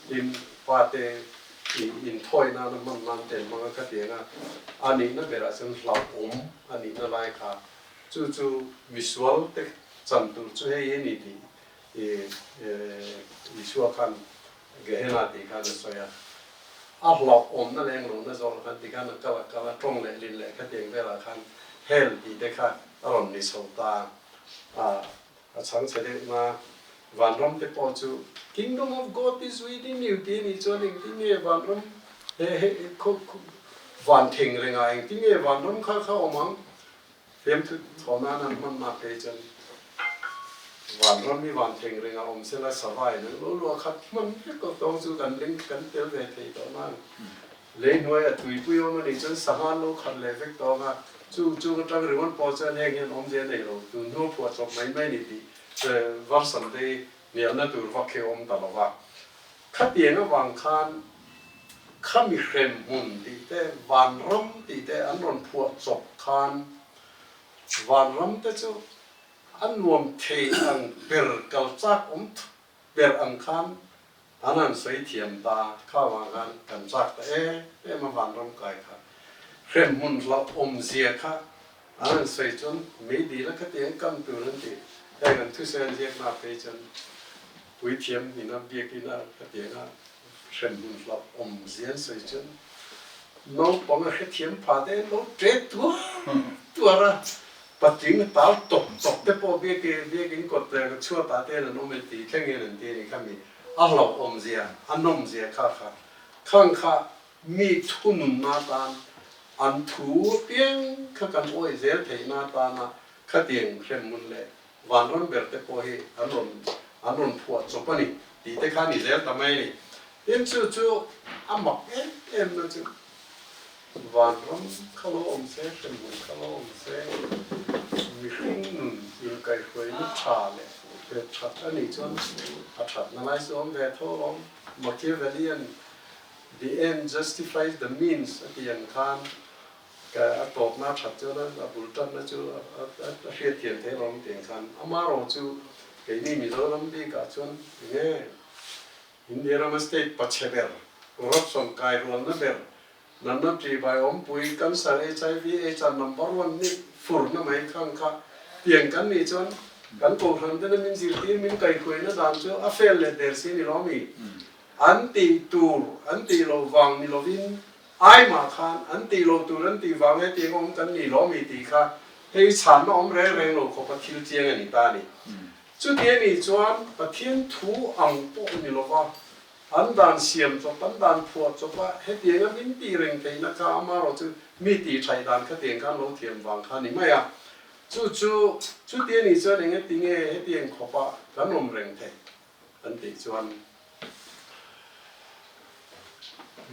S2: tin fate inthawi nana hman nan te an hmang a, khatianga a nihna berah chuan hlauhawm a nihna lai kha chu chu misual te chan tur chu hei hi a ni tih Isua khan Gehenna tih khan a sawi a, a hlauhawmna leh englohna zawng khan ti khan a kal a kal a, tawng leh lin leh khatiang velah khan hell tih te kha a rawn ni chho ta a, a chhang chhe deuh na. Vanram te pawh chu Kingdom of God is within you tih a nih chuan engtin nge vanram he he van theng rengah engtin nge vanram kha kha awm ang? Fiamthu thaw nan an hman nak phei chuan vanram hi van thleng ring a awm sela sava in an lo luah khat hman vek ko tawng chu kan ling kan tel ve thei tawh nan lei hnuai a tuipui awm a nih chuan sangha an lo khat leh vek tawng a chu chung atang ringawt pawh chuan heng hian awmzia nei lo tun hnu phuah chawp mai mai ni tih version te hi hnialna tur vak hi a awm ta lo va khatiang avang khan Khami hremhmun tih te, vanram tih te an rawn phuah chawp khan vanram te chu A nuam thei ang ber kal chak awm ber ang khan an han sawi thiam ta kha vang khan kan chak ta em em a vanram kai kha hremhmun hlauh awmzia kha an han sawi chuan meidil a khatiang kam tur an ti heng an thusawi an ziak na phei chuan puithiam ina biakin a khatiang a hremhmun hlauh awmzia an sawi chuan naupang a hrethiam pha te an lo ṭe tuar tuar a. Patling tal tawp tawp te pawh biakin biakin kawt leh chhuatah te hian an awm e tih thleng hian an ti a ni kha mi a hlauhawm zia a nawm zia kha kha khang kha mi thununna atan an thu apiang kha kan awih zel theihna atana khatiang hremhmun leh vanram ber te pawh hi an rawn an rawn phuah chawp a ni tih te kha a ni zel ta mai a ni. Tin chu chu a mak em em na chu Vanram kha lo awm se, hremhmun kha lo awm se, mihring nun inkaihhruaina tha leh hret that a nih chuan a thatna lai chu awm ve tho alawm. Machiavellian The end justifies the means a tih ang khan ka a tawpna a that chuan a bul tanna chu a hriatthiam thei alawm tih ang khan amaherawh chu keini Mizoram bikah chuan enge India rama state pachhe ber, corruption kairualna ber, natna ṭihbai awmpui, cancer, HIV, aids ah number one nih furna mai khang kha tiang kan nih chuan kan kohhran tena min zirtir min kaihhruaina dan chu a fel leh der si ni lo mi? An tih tur an tih loh vang ni lovin aimah khan an tih loh tur an tih vang he tiang awm kan ni lo mi tih kha hei chhanna awm reng reng lo khawpa thil chiang a ni ta a ni. Chuti a nih chuan Pathian thu ang pawh ni lova, an dan siam chawp, an dan phuah chawp a, hetianga min tih reng theihna kha amaherawh chu mi tih thaih dan khatiang khan lo thiam vang kha a ni mai a. Chu chu chuti a nih chuan engati nge hetiang khawpa kan awm reng theih an tih chuan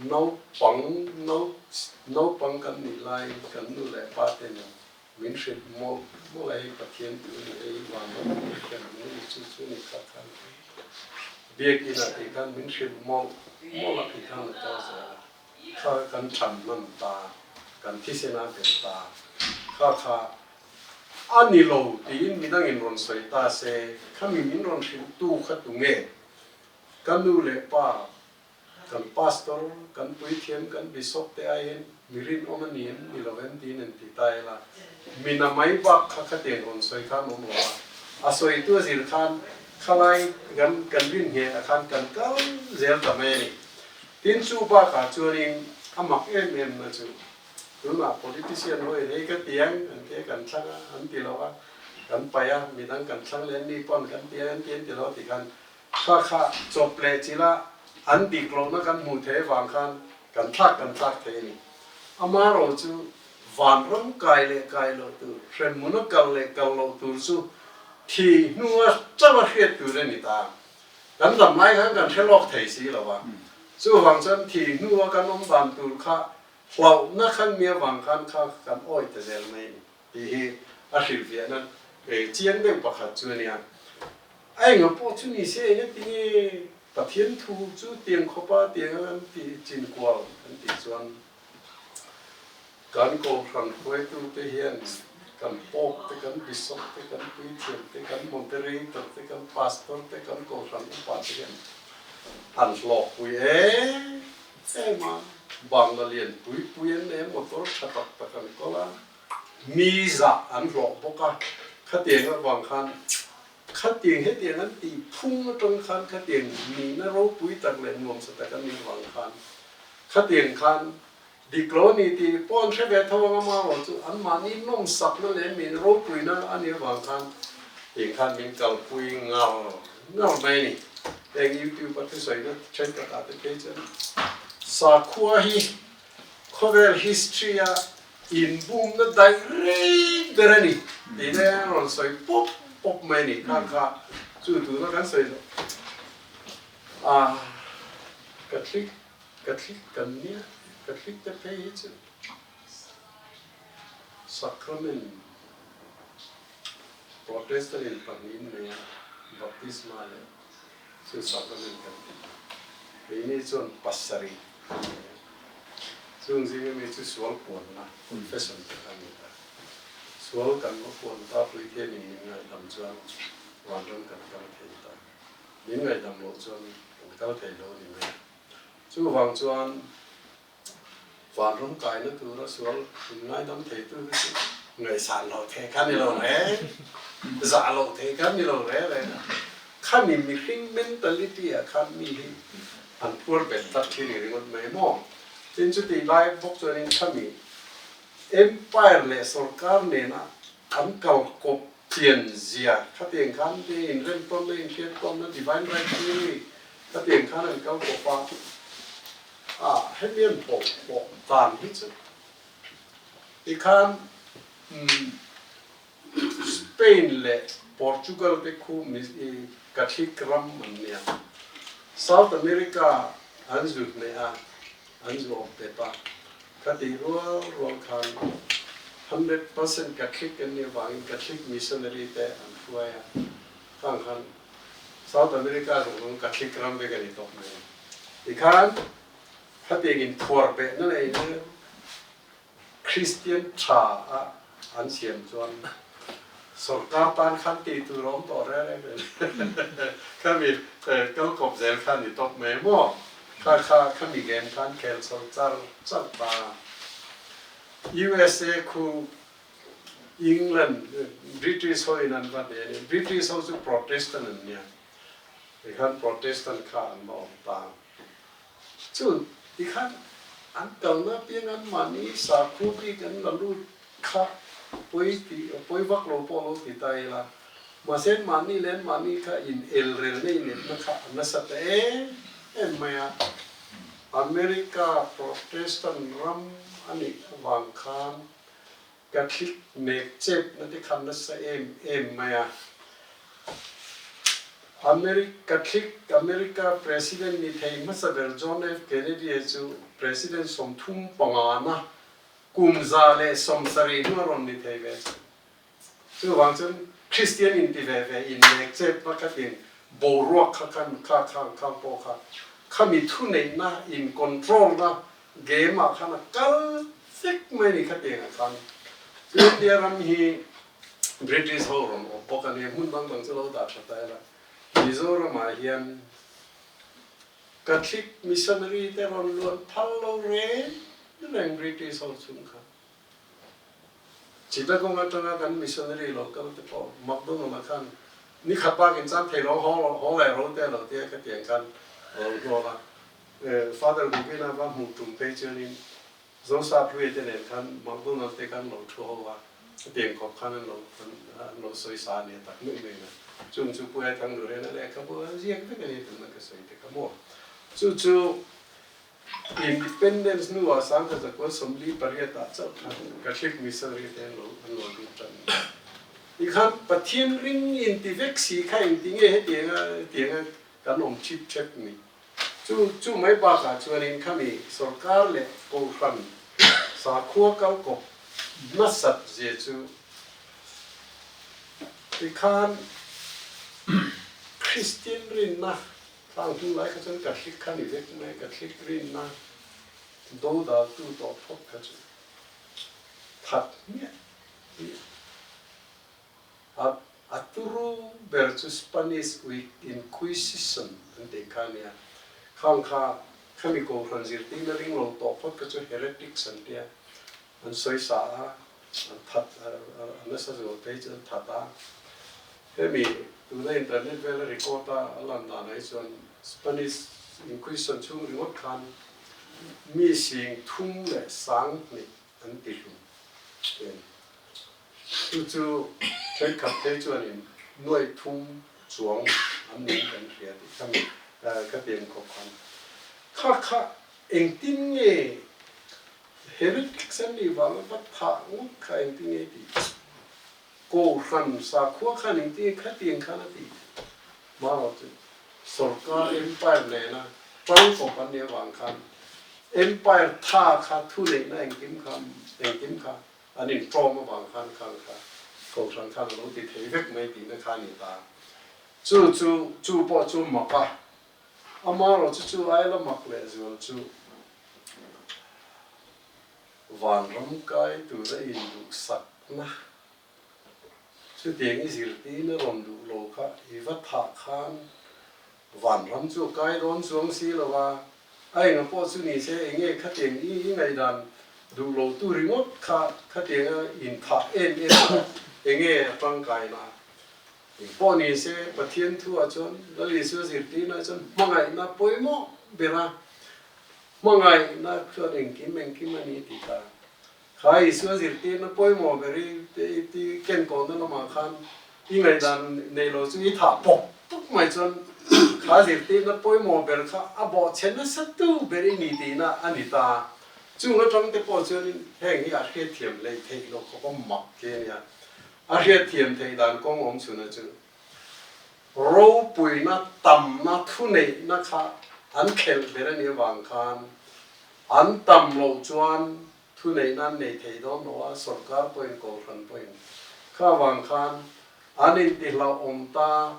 S2: naupang naupang kan nih laiin kan nu leh pa ten Min hrilh mawlh mawlh a hei Pathian tu ni hei vanram ni hrem ni ni chu chu ni kha khan Biakin ah tih khan min hrilh mawlh mawlh a ti khan a kal zel a kha kan than hman ta kan thisen a tel ta kha kha a ni lo tiin midang in rawn sawi ta se khami min rawn hrilh tu kha tunge ka nu leh pa Kan pastor, kan puithiam, kan bishop te aiin mi rinawm a ni em ni lo em tiin an ti ta ila, mi na mai bak kha khatiang rawn sawi khan awm lo a, a sawitu a zir khan khalai kan kan rin ngheh ah khan kan kal zel ta mai a ni. Tin chu bakah chuanin a mak em em na chu tunah politician ho in hei ka tiang an ti a kan thlang a an ti lo a, kan paih a midang kan thlang leh mi pawn kan tiang an ti an ti lo a ti khan Kha kha chawp leh chila an dik lohna kan hmuh theih avang khan kan thlak kan thlak thei a ni. Amaherawh chu vanram kai leh kai loh tur, hremhmuna kal leh kal loh tur chu thi hnua chauha hriat tur a ni ta. Kan dam lai khan kan hre lawk thei si lo a. Chuvang chuan thi hnua kan awm dan tur kha hlauhna khan mi avang khan kha kan awih ta zel mai a ni tih hi a hrilhfiahna chiang deuh pakhat chu a nia. A enga pawh chu ni se enga ti nge Pathian thu chu tiang khawpa tiang an tih chin kual an tih chuan kan Kohhran hruaitute hian kan Pope te, kan Bishop te, kan Puithiam te, kan Moderator te, kan Pastor te, kan Kohhran upa te hian an hlawkpui em em a, bangla lian pui pui an nei a, motor tha tak tak an kawl a, mi zah an hlawh bawk a, khatiang avang khan Khatiang hetiang an tih phung atang khan khatiang nihna ropui tak leh nuamsa tak an nih vang khan khatiang khan dik lo a ni tih pawh an hre ve tho ang a, amaherawh chu anmahni nawmsakna leh min ropuina a nih avang khan tiang khan min kalpui ngar ngar mai a ni. Heng YouTube a thusawina thenkhatah te phei chuan sakhua hi khawvel history a Inbumna daih reng ber a ni tih te an rawn sawi pawp pawp mai a ni. Kha kha chu tuna kan sawi loh a Catholic Catholic kan nia Catholic te phei hi chu Sacrament Protestant in pahnihin nei a Baptisma leh chu Sacrament kan ti. Keini chuan pasarih kan nei a. Chung zinga mi chu sual puanna, confession, te kha a ni ta. Sual kan va huan ta Puithianin min ngaihdam chuan vanram kan kal thei ta. Min ngaihdam loh chuan kan kal thei lo a ni mai a. Chuvang chuan vanram kaina tura sual min ngaidam theitu hi chu ngaihsan loh thei kha ni lo re, zah loh thei kha ni lo re re a. Khami mihring mentality ah khan mi hi an phuar bet tlat thin i ringawt mai maw? Tin chutih lai bawk chuanin khami Empire leh sorkar nena an kal kawp chian zia khatiang khan te inremtawnna, inhriattawnna, divine right theory khatiang khan an kal kawp a, a hemi an pawh pawh dan hi chu tikhan umm Spain leh Portugal te khu Catholic ram an nia, South America an zu hneh a, an zu awm tep a, khatih rual rual khan 100% Catholic an nih avangin Catholic missionary te an hruai a, khang khan South America zawng zawng Catholic ram vek a ni tawp mai. Tikhan khatiang inphuar behna leh Kristian tha a an siam chuan sorkar tan khan tih tur a awm tawh reng reng reng. Khami kal kawp zel kha ni tawp mai maw? Kha kha khami game khan khel chho char char ta. USA khu England, British ho in an va hneh a ni. British ho chu Protestant an nia. Tikhan Protestant kha an va awm ta. Chu tikhan an kalna apiang an mahni sakhua bik an la lut kha pawi tih pawi vak lo pawh lo ti ta ila, mahse an mahni leh an mahni kha in elrelna inepna kha a nasa ta em em mai a. America Protestant ram a nih avang khan Catholic nek chepna te kha nasa em em mai a. America Catholic America President ni thei hmasa ber John F Kennedy a chu President 35 na kum 170 hnu a rawn ni thei ve chu. Chuvang chuan Christian inti ve ve in nek chep pakhatin boruak kha khan kha kha kha pawh kha khami thuneihna in control na game ah khan a kal vek mai ni khatiang ah khan. Chu India ram hi British ho rawn awp bawk a nia, hmun dang dang chu lo dah tha ta ila. Mizoram ah hian Catholic missionary te rawn luan phal lo reng reng British ho chung khan. Chittagong atanga kan missionary lo kal te pawh McDonald ah khan ni khat bakin chan thei lo haw leh ro te lo tia khatiang khan a lo hnawl a. Father Gubina va hmuh tum phei chuanin Zosa Hluia te nen khan McDonald te khan lo thu ho a, hetiang khawp khan an lo an lo sawi sa a nia tak meuh meuh in a. Chung chu Pu Aithang Lurena lehkhabu a ziak vek a ni tuna ka sawi te kha maw. Chu chu Independence hnuah 1948 ah chauh khan Catholic missionary te an lo an lo lut tan a ni. Tikhan Pathian ring inti vek si kha engti nge hetianga hetianga kan awm chip chep ni. Chu chu mai bakah chuanin khami sorkar leh kohhran sakhua kalkawp hmasat zia chu tikhan Kristian rinna Khang hnu lai kha chuan Catholic kha ni vek mai, Catholic rinna dodaltu tawh phawt kha chu that hmiah hmiah. A a turu ber chu Spanish Inquisition an tih kha a nia. Khang kha khami kohhran zirtirna ring lo tawh phawt kha chu heretics an tia, an sawi sa a, an that a nasa zual phei chu an that a. Hemi tuna internet vela record a a lan danah hi chuan Spanish Inquisition chhung ringawt khan mi 32,000 an ti hlum thin. Chu chu thenkhat phei chuanin nuaih thum chuang an nung kan hria tih khami ka pian khawp khan kha kha engtin nge heretics an nih vanga va thah ngawt kha engtin nge tih Kohhran sakhua khan engtin nge khatiang khan a tih hma lo chu sorkar empire nena tang kawp an nih avang khan empire tha kha thu neihna engkim kha engkim kha an intawm avang khan khang kha kohhran khan a lo ti thei vek mai tihna kha a ni ta. Chu chu chu pawh chu mak a, amaherawhchu chu aia la mak lehzual chu Vanram kai tura induhsakna Chutiang i zirtirna rawn duh lo kha i va thah khan vanram chu a kai dawn chuang si lo a, a enga pawh chu ni se enge khatiang i i ngaihdan duh lo tu ringawt kha khatianga inthah em em kha enge a tangkaina eng pawh ni se Pathian thuah chuan Lal Isua zirtirna chuan hmangaihna pawimawh ber a, hmangaihna chuan engkim engkim a ni tih ta. Kha Isua zirtirna pawimawh ber i ti kenkawlna lamah khan i ngaihdan nei lo chu i thah pawp pawp mai chuan kha zirtirna pawimawh ber kha a bawhchhe nasa tu ber i ni tihna a ni ta. Chung atang te pawh chuanin heng hi a hriatthiam hleih theih loh khawp a mak khi a nia. A hriatthiam theih dan kawng awm chhuna chu ropuina tamna thuneihna kha an khelh ber a nih avang khan An tam loh chuan thuneihna an nei thei dawn lo a, sorkar pawhin kohhran pawhin kha avang khan an intihlauhawm ta,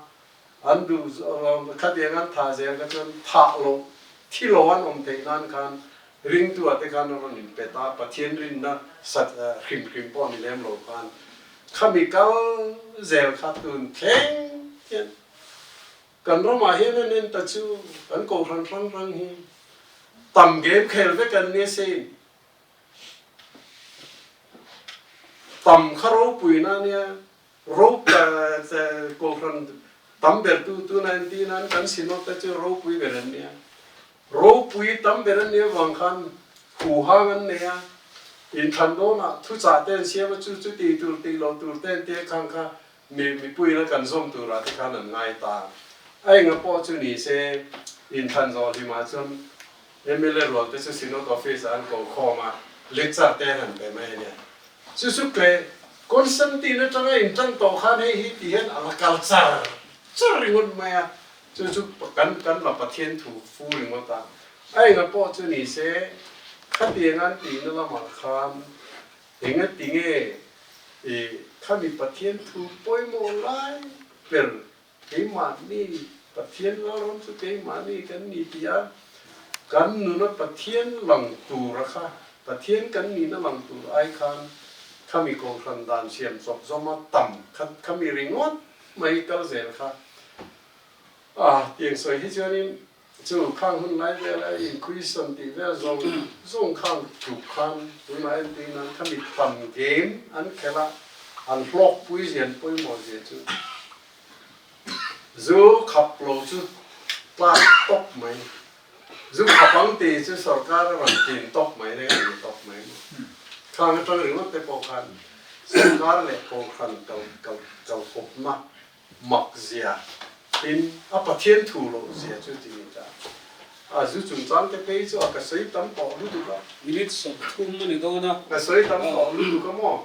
S2: an duh khatiang an thah zel kha chuan thah loh thi lo an awm theih nan khan ringtu-ah te khan a rawn inpet a, Pathian rinna sat hrim hrim pawh ni lem lo khan khami kal zel kha tun thleng hian Kan ramah hian an en ta chu kan kohhran hrang hrang hi tam game khel vek an nia sein. Tam kha ropuina a nia, ro kohhran tam ber tu tuna en tih nan kan synod te chu ropui ber an nia. Ropui tam ber an nia vang khan huhang an nei a, inthlan dawnah thuchah te an siam a chu chu tih tur tih loh tur te an tia khang kha Mi mipuina kan zawm turah te khan an ngai ta. A enga pawh chu ni se, inthlan zawh hlimah chuan mla rual te chu Synod Office ah an ko khawm a, lecture te an han pe mai a nia. Chu chu tle Constantine atanga intan tawh khan hei hi ti hian a la kal char char ringawt mai a, chu chu kan kan la Pathian thu fu ringawt a. A enga pawh chu ni se, khatiang an tihna lamah khan Enga tinge i khami Pathian thu pawimawh lai ber keimahni Pathian lalrawn chu keimahni kan ni tih a, kan nuna Pathian lang tur a kha, Pathian kan nihna lang tur ai khan khami kohhran dan siam chawp zawma tam kha khami ringawt mai kal zel kha a tiang sawi hi chuanin Chu khang hun lai vela inquisition tih vel zawng zawng khang tluk khan tunah entir nan khami tam game an khelh a, an hlawkpui zia an pawimawh zia chu zu khap lo chu tlak tawp mai, zu khap ang tih chu sorkar a rawn tin tawp mai reng a ni tawp mai maw. Khang atang ringawt te pawh khan sorkar leh kohhran kal kal kalkawpna mak zia tin a Pathian thu loh zia chu ti ni ta. A zu chungchang te phei chu a ka sawi tam tawh lutuk a.
S1: Minute 30 a ni dawn a.
S2: Ka sawi tam tawh lutuk a maw?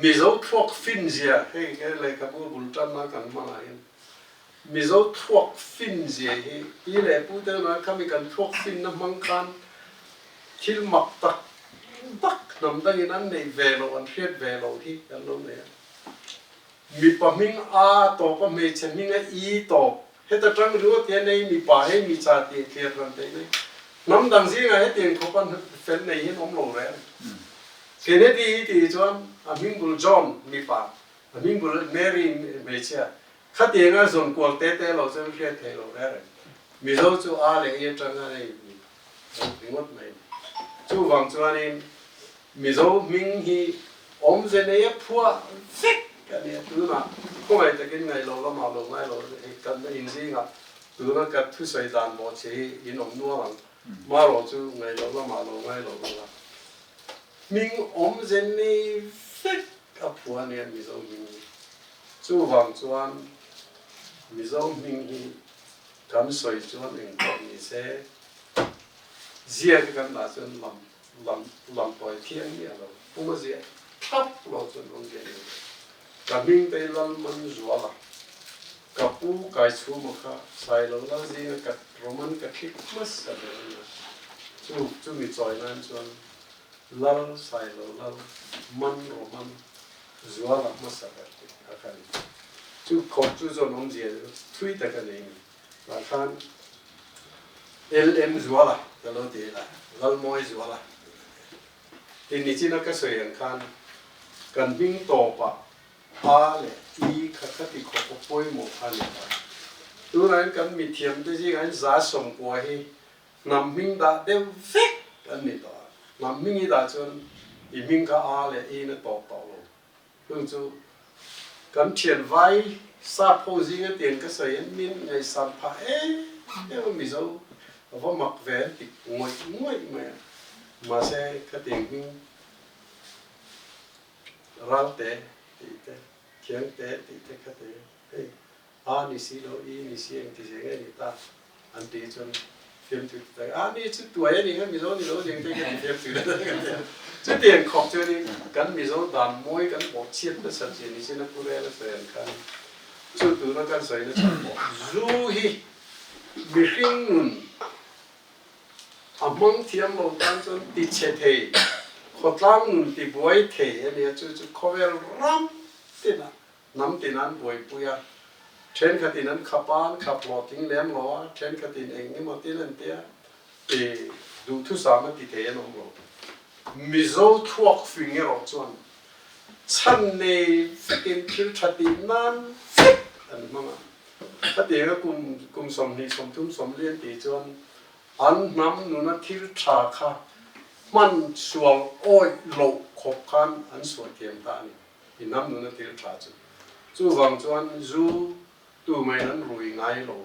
S2: Mizo thluak fin zia hei he lehkhabu bul tanna kan hmangah hian Mizo thluak fin zia hi pi leh pu te nuna khami kan thluak finna hmang khan thil mak tak tak hnam dangin an neih ve loh an hriat ve loh hi kan lo nei a. Mipa hming a tawp a, hmeichhe hming a i tawp. Heta tang ringawt hian hei mipa hei micha tih thlir hran theih mai. Hnam dang zingah hetiang khawp a fel nei hian awm lo reng. Kennedy hi tih chuan a hming bul John mipa, a hming bul Mary hmeichhia. Khatianga zawn kual te te lo chuan hriat theih lo reng reng. Mizo chu a leh i atanga hei ringawt mai. Chuvang chuanin Mizo hming hi awmze nei a phuah vek a nia. Tunah khawngaih takin ngaih lo lamah lo ngai lo hei kan inzingah tuna ka thusawi dan bawh che hi in awm nual ang. Marawh chu ngaih lo lamah lo ngai lo ula. Hming awmze nei vek a phuah a nia Mizo hming hi. Chuvang chuan Mizo hming hi kan sawi chuan engpawh ni se ziak kan dah chuan lam Lam lam tawi thiang miah lo, puma ziah thlap lo chuan awm ziah ni lo. Ka hming te Lal Man Zuala, ka pu Kaichhuma kha Sailo Lal zinga ka Roman Catholic hmasa ber a nia. Chu chumi chawi nan chuan Lal Sailo Lal Man Roman Zuala hmasa ber tih a kha ni. Chu khawp chu chuan awmzia chu thui tak a nei a ni. Tah khan LM Zuala ka lo ti ila, Lalmawi Zuala tih ni chin a ka sawi ang khan kan hming tawpah. A leh I kha kha ti khawp a pawimawh kha a ni ta. Tunah hian kan mithiamte zingah hian 90% hi hnam hming dah deuh vek an ni tawh a. Hnam hming i dah chuan i hming kha A leh I in a tawp tawh lo. Chung chu kan thian vai sap ho zinga tiang ka sawi an min ngaihsan phah em em a Mizo a va mak ve an ti ngawih ngawih mai a. Mahse khatiang hming Ralte tih te, Thiangte tih te kha te hei A ni si lo, I ni si engti zia nge ni ta an ti chuan fiamthu ti tak a ni chu tuai a ni kha Mizo ni lo zeng te ka ti fiamthu ta tak an ti a. Chutiang khawp chuanin kan Mizo dan mawi kan pawh chhiat nasat zia ni sin a Pu Rela sawi ang khan chu tuna kan sawi nachhan pawh zu hi mihring nun A hmang thiam lo tan chuan ti chhe thei, khawtlang nun ti buai thei a nia, chu chu khawvel ram tinah hnam tin an buaipui a, thenkhatin an khap a, an khap hlawhtling lem lo a, thenkhatin eng emaw tin an tia, i duhthusam a ti thei an awm lo. Mizo thluak fing erawh chuan chhan nei vekin thil tha tih nan vek an hmang a, Hetianga kum kum 20 30 40 tih chuan an hnam nuna thil tha kha hman sual awih loh khawp khan an sual thiam ta a ni, i hnam nuna thil tha chu. Chuvang chuan zu tumaiin an rui ngai lo,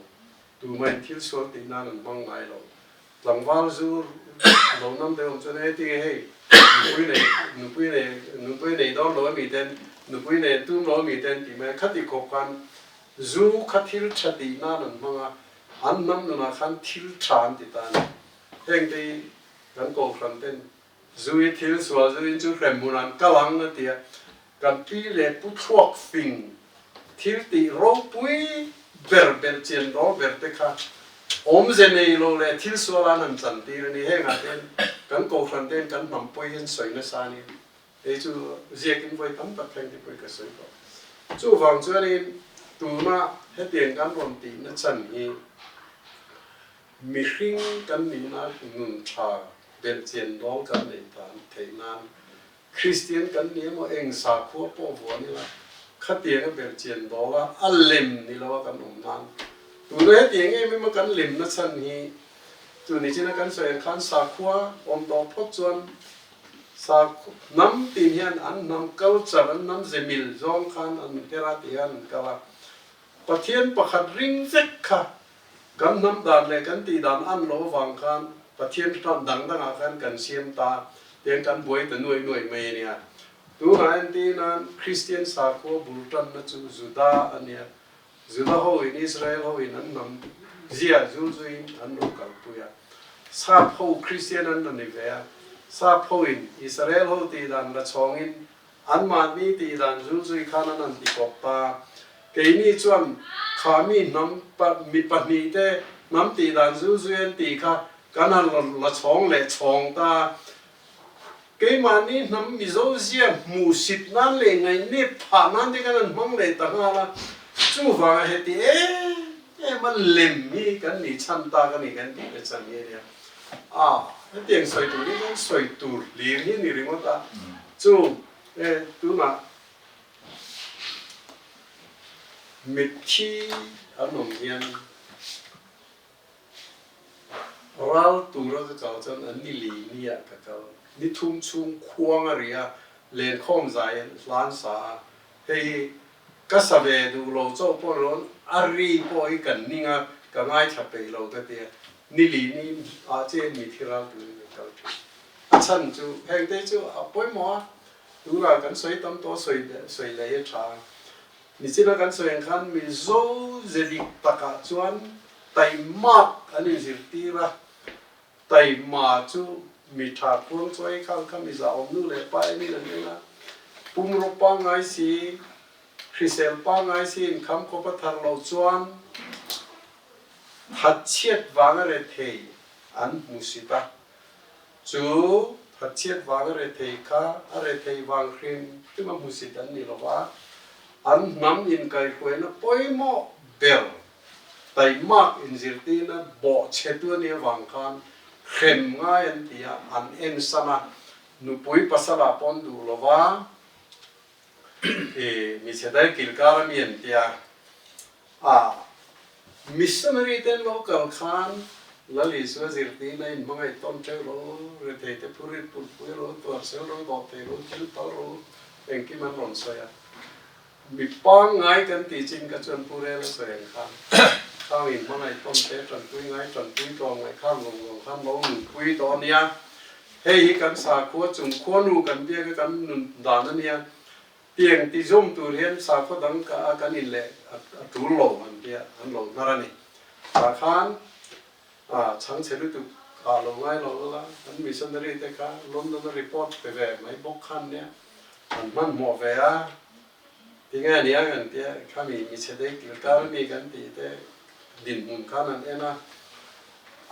S2: tumaiin thil sual tih nan an hmang ngai lo. Tlangval zu lo nam deuh awm chuan hei tinge hei nupui nei nupui nei nupui nei dawn lo ami ten nupui nei an tum lo ami ten tih mai a khati khawp khan zu kha thil tha tih nan an hmang a an hnam nunah khan thil tha an ti ta a ni. Heng te hi kan kohhran ten zu hi thil sual zu in chu hrem hmun an kal ang a ti a kan pi leh pu thluak fing thil tih ropui ber ber chian dawl ber te kha awmze nei lo leh thil sual an han chan tir a ni. Hengah te hian kan kohhran te hian kan hnam pawi hian sawi nasa a ni. Hei chu ziakin vawi tam tak thleng te pawhin ka sawi tawh. Chuvang chuanin tuna hetiang kan rawn tihna chan hi mihring kan nihna nun tha belhchian dawl kan neih tan theih nan Kristian kan ni emaw eng sakhua pawh vuan ila khatiang a belhchian dawl a, a lem ni lo a kan awm nan. Tuna hetiang em em a kan lemna chhan hi chu nichina kan sawi ang khan sakhua awm tawh phawt chuan sakhua hnam tin hian an hnam culture an hnam ze mil zawng khan an her a ti hian an kal a. Pathian pakhat ring vek kha kan hnam dan leh kan tih dan an lo avang khan Pathian hram dang dangah khan kan siam ta tiang kan buai ta nuai nuai mai a nia. Tunah entir nan Kristian sakhua bul tanna chu Juda a nia. Juda hoin Israel hoin an hnam zia zul zuiin an lo kalpui a. Sap ho Kristian an la ni ve a. Sap hoin Israel ho tih dan la chhawngin Anmahni tih dan zul zui khan an han ti kawp ta. Keini chuan kha mi hnam mi pahnihte hnam tih dan zul zui an tih kha kan han rawn la chhawng leh chhawng ta. Keimahni hnam Mizo zia hmuh sit nan leh ngaihnep phah nan te khan an hmang leh ta nghal a. Chuvanga heti em em a lem hi kan nih chhan tak a ni kan tih te chhan hi a nia. A, hetiang sawi tur hi chuan sawi tur hlir hi a ni ringawt a. Chu e tunah mitthi an awm hian ral tura ka kal chuan an ni li nia ka kal. Ni thum chhung khuang a ri a, lenkhawm zai an hlan sa a, hei hi ka sa ve duh lo chauh pawh ni lo, a ri pawh hi kan ning a, ka ngaithla peih lo ka ti a, ni li ni ah chian mitthi ral turin ka kal thin. A chhan chu hengte chu a pawimawh a, tunah kan sawi tam tawh sawi sawi leh hi a tha a. Nichina kan sawi ang khan Mizo ze dik takah chuan taimak an inzirtir a, taima chu mi tha khuang chawi khang kha mi zahawm nu leh pa enin an en a, pumraw pangngai si, hrisel pangngai si inkham khawp a thar loh chuan thatchhiat vanga rethei an hmu sit a. Chu thatchhiat vang a rethei kha a rethei vang hrim hrim a hmusit an ni lo va, an hnam inkaihruaina pawimawh ber taimak inzirtirna bawhchhetu a nih avang khan hrem ngai an ti a, an ensan a, nupui pasala pawn duh lo va. I michhe dai kil kar a mi an tia a, missionary te an lo kal khan Lal Isua zirtirna in hmangaih tawn teuh ro, rethei te phurit pulpui ro, tuarsel ro, dawhthei ro, thil tal ro, engkim an rawn sawi a. Mi pangngai kan tih chin kha chuan Pu Rel a sawi ang khan, khang in hmangaih tawn te, tanpui ngai, tanpui tlawm ngai khang zawng zawng khan lo nunpui tawh a nia. Hei hi kan sakhua chung khuanu kan biak a kan nun dan a nia. Tiang ti zawm tur hian sakhua dang ka a kan in leh a tul lo an tia an lo hnar a ni. Tah khan a chhangchhe lutuk ah lo ngai lo la, kan missionary te kha London a report pe ve mai bawk khan nia an hmanhmawh ve a, tinge a nia kan tia khami michhe dei kilkar ami kan tih te dinhmun khan an en a,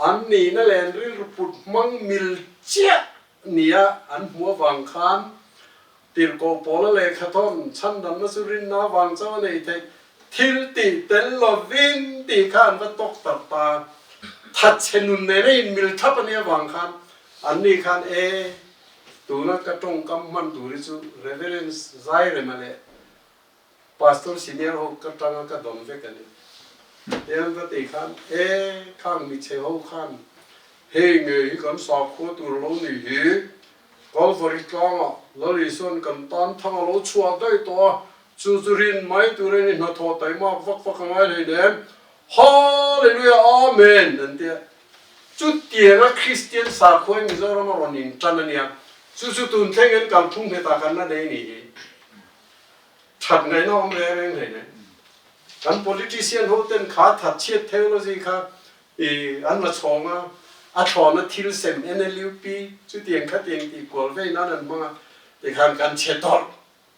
S2: an nihna leh an rilru put hmang mil chiah nia an hmuh avang khan Tirhkoh Paula lehkha thawn chhandamna chu rinna avang chauh a nei theih thil tih tel lovin tih kha an va tawk tak ta. Thatchhe nun nena inmil thlap a nih avang khan anni khan e, tuna ka tawngkam hman tur hi chu Reverend Zairema leh Pastor senior ho ka tanga ka dawn vek a ni. Tiang ka tih khan, E, khang michhe ho khan hei ngei hi kan sakhua tur lo ni hi, Calvary tlangah Lal Isuan kan tan thang a lo chhuah daih tawh a, chu chu rin mai tur in i hnathawh taimak vak vak a ngai hleinem. Hallelujah Amen an ti a. Chutianga Kristian sakhua hi Mizoram a rawn intan a nia. Chu chu tun thleng hian kalphung nghetah kan la nei a ni hi. That ngaihna awm reng reng hlei nen. Kan politician ho ten kha thatchhiat theology kha i an la chhawng a, a thlawna thil sem NLUP chutiang khatiang tih kual vei nan an hmang a, tikhan kan chhe tawlh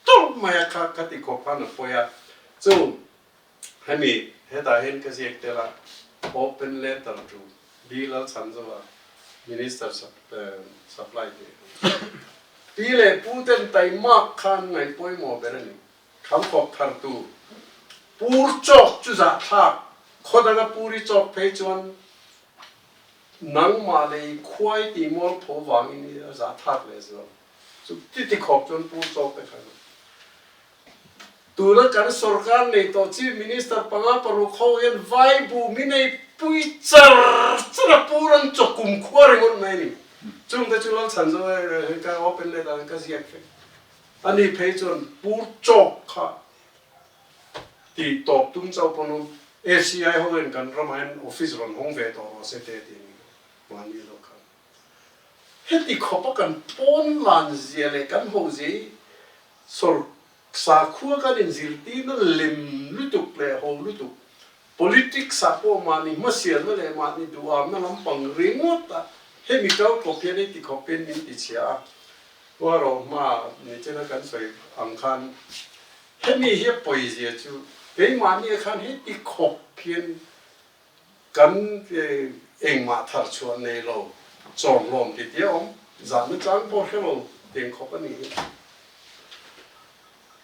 S2: tawlh mai a kha kha ti khawp khan a pawi a. Chu hemi hetah hian ka ziak tel a, open letter to B Lalchhanzova Minister supply tih a ni. Pi leh pu ten taimak khan ngaih pawimawh ber a ni. Khamkawp thar tu pur chawk chu zahthlak, khaw danga puri chawk phei chuan nangmah leh i khuai tih mualpho vangin i a zahthlak leh zual. Chu ti ti khawp chuan pur chawk te khan Tuna kan sorkar nei tawh Chief Minister panga paruk ho hian vai bu mi nei pui char char a pur an chaw kum khua ringawt mai a ni. Chungte chu Lalchhan zawk e ka open let ah ka ziak vek. Ani phei chuan pur chawk kha tih tawp tum chauh pawn awm ACI ho hian kan ramah hian office rawn hawng ve tawh rawh se te ti a ni mahni lo khan. Heti khawpa kan pawn lan zia leh kan ho zia hi sawr sakhua kan inzirtirna lem lutuk leh ho lutuk, politics ah pawh mahni hmasialna leh mahni duhamna lampang ringawt a hemi kal khawp hian heti khawp hian min tichhia a, Huarawh hma nichina kan sawi ang khan hemi hi a pawizia chu keimahni ah khan heti khawp hian Kan engmah thar chhuah nei lo, chawm hlawm ti tia awm, zahna chang pawh hre lo tiang khawp a nih hi.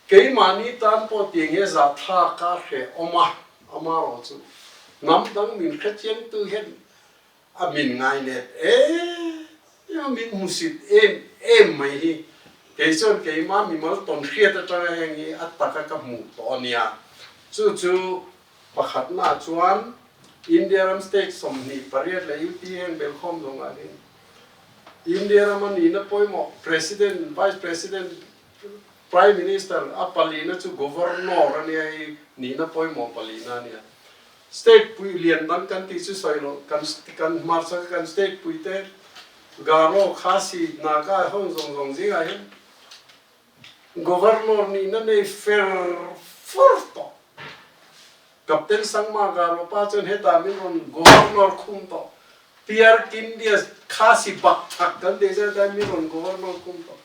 S2: Keimahni tan pawh tiang hi a zah thlak a hreh awm a, amarawh chu hnam dang min hre chiangtu hian a min ngai let em em a, min hmusit em em mai hi. Kei chuan keimah mimal tawn hriat atanga heng hi a taka ka hmuh tawh a nia. Chu chu Pakhatnaah chuan India ram state 28 leh UT heng belkhawm zawngah hian India rama nihna pawimawh President, Vice President, Prime Minister a palina chu Governor a nia hei nihna pawimawh palina a nia. State pui lian dang kan tih chu sawi loh kan kan hmarchhaka kan state pui te Garo, Khasi, Naga ho zawng zawng zingah hian Governor nihna nei fer fur tawh. Captain Sangma Garopa chuan hetah min rawn Governor khum tawh. Pierre Kindia Khasi bak chak kan tih zet a min rawn Governor khum tawh.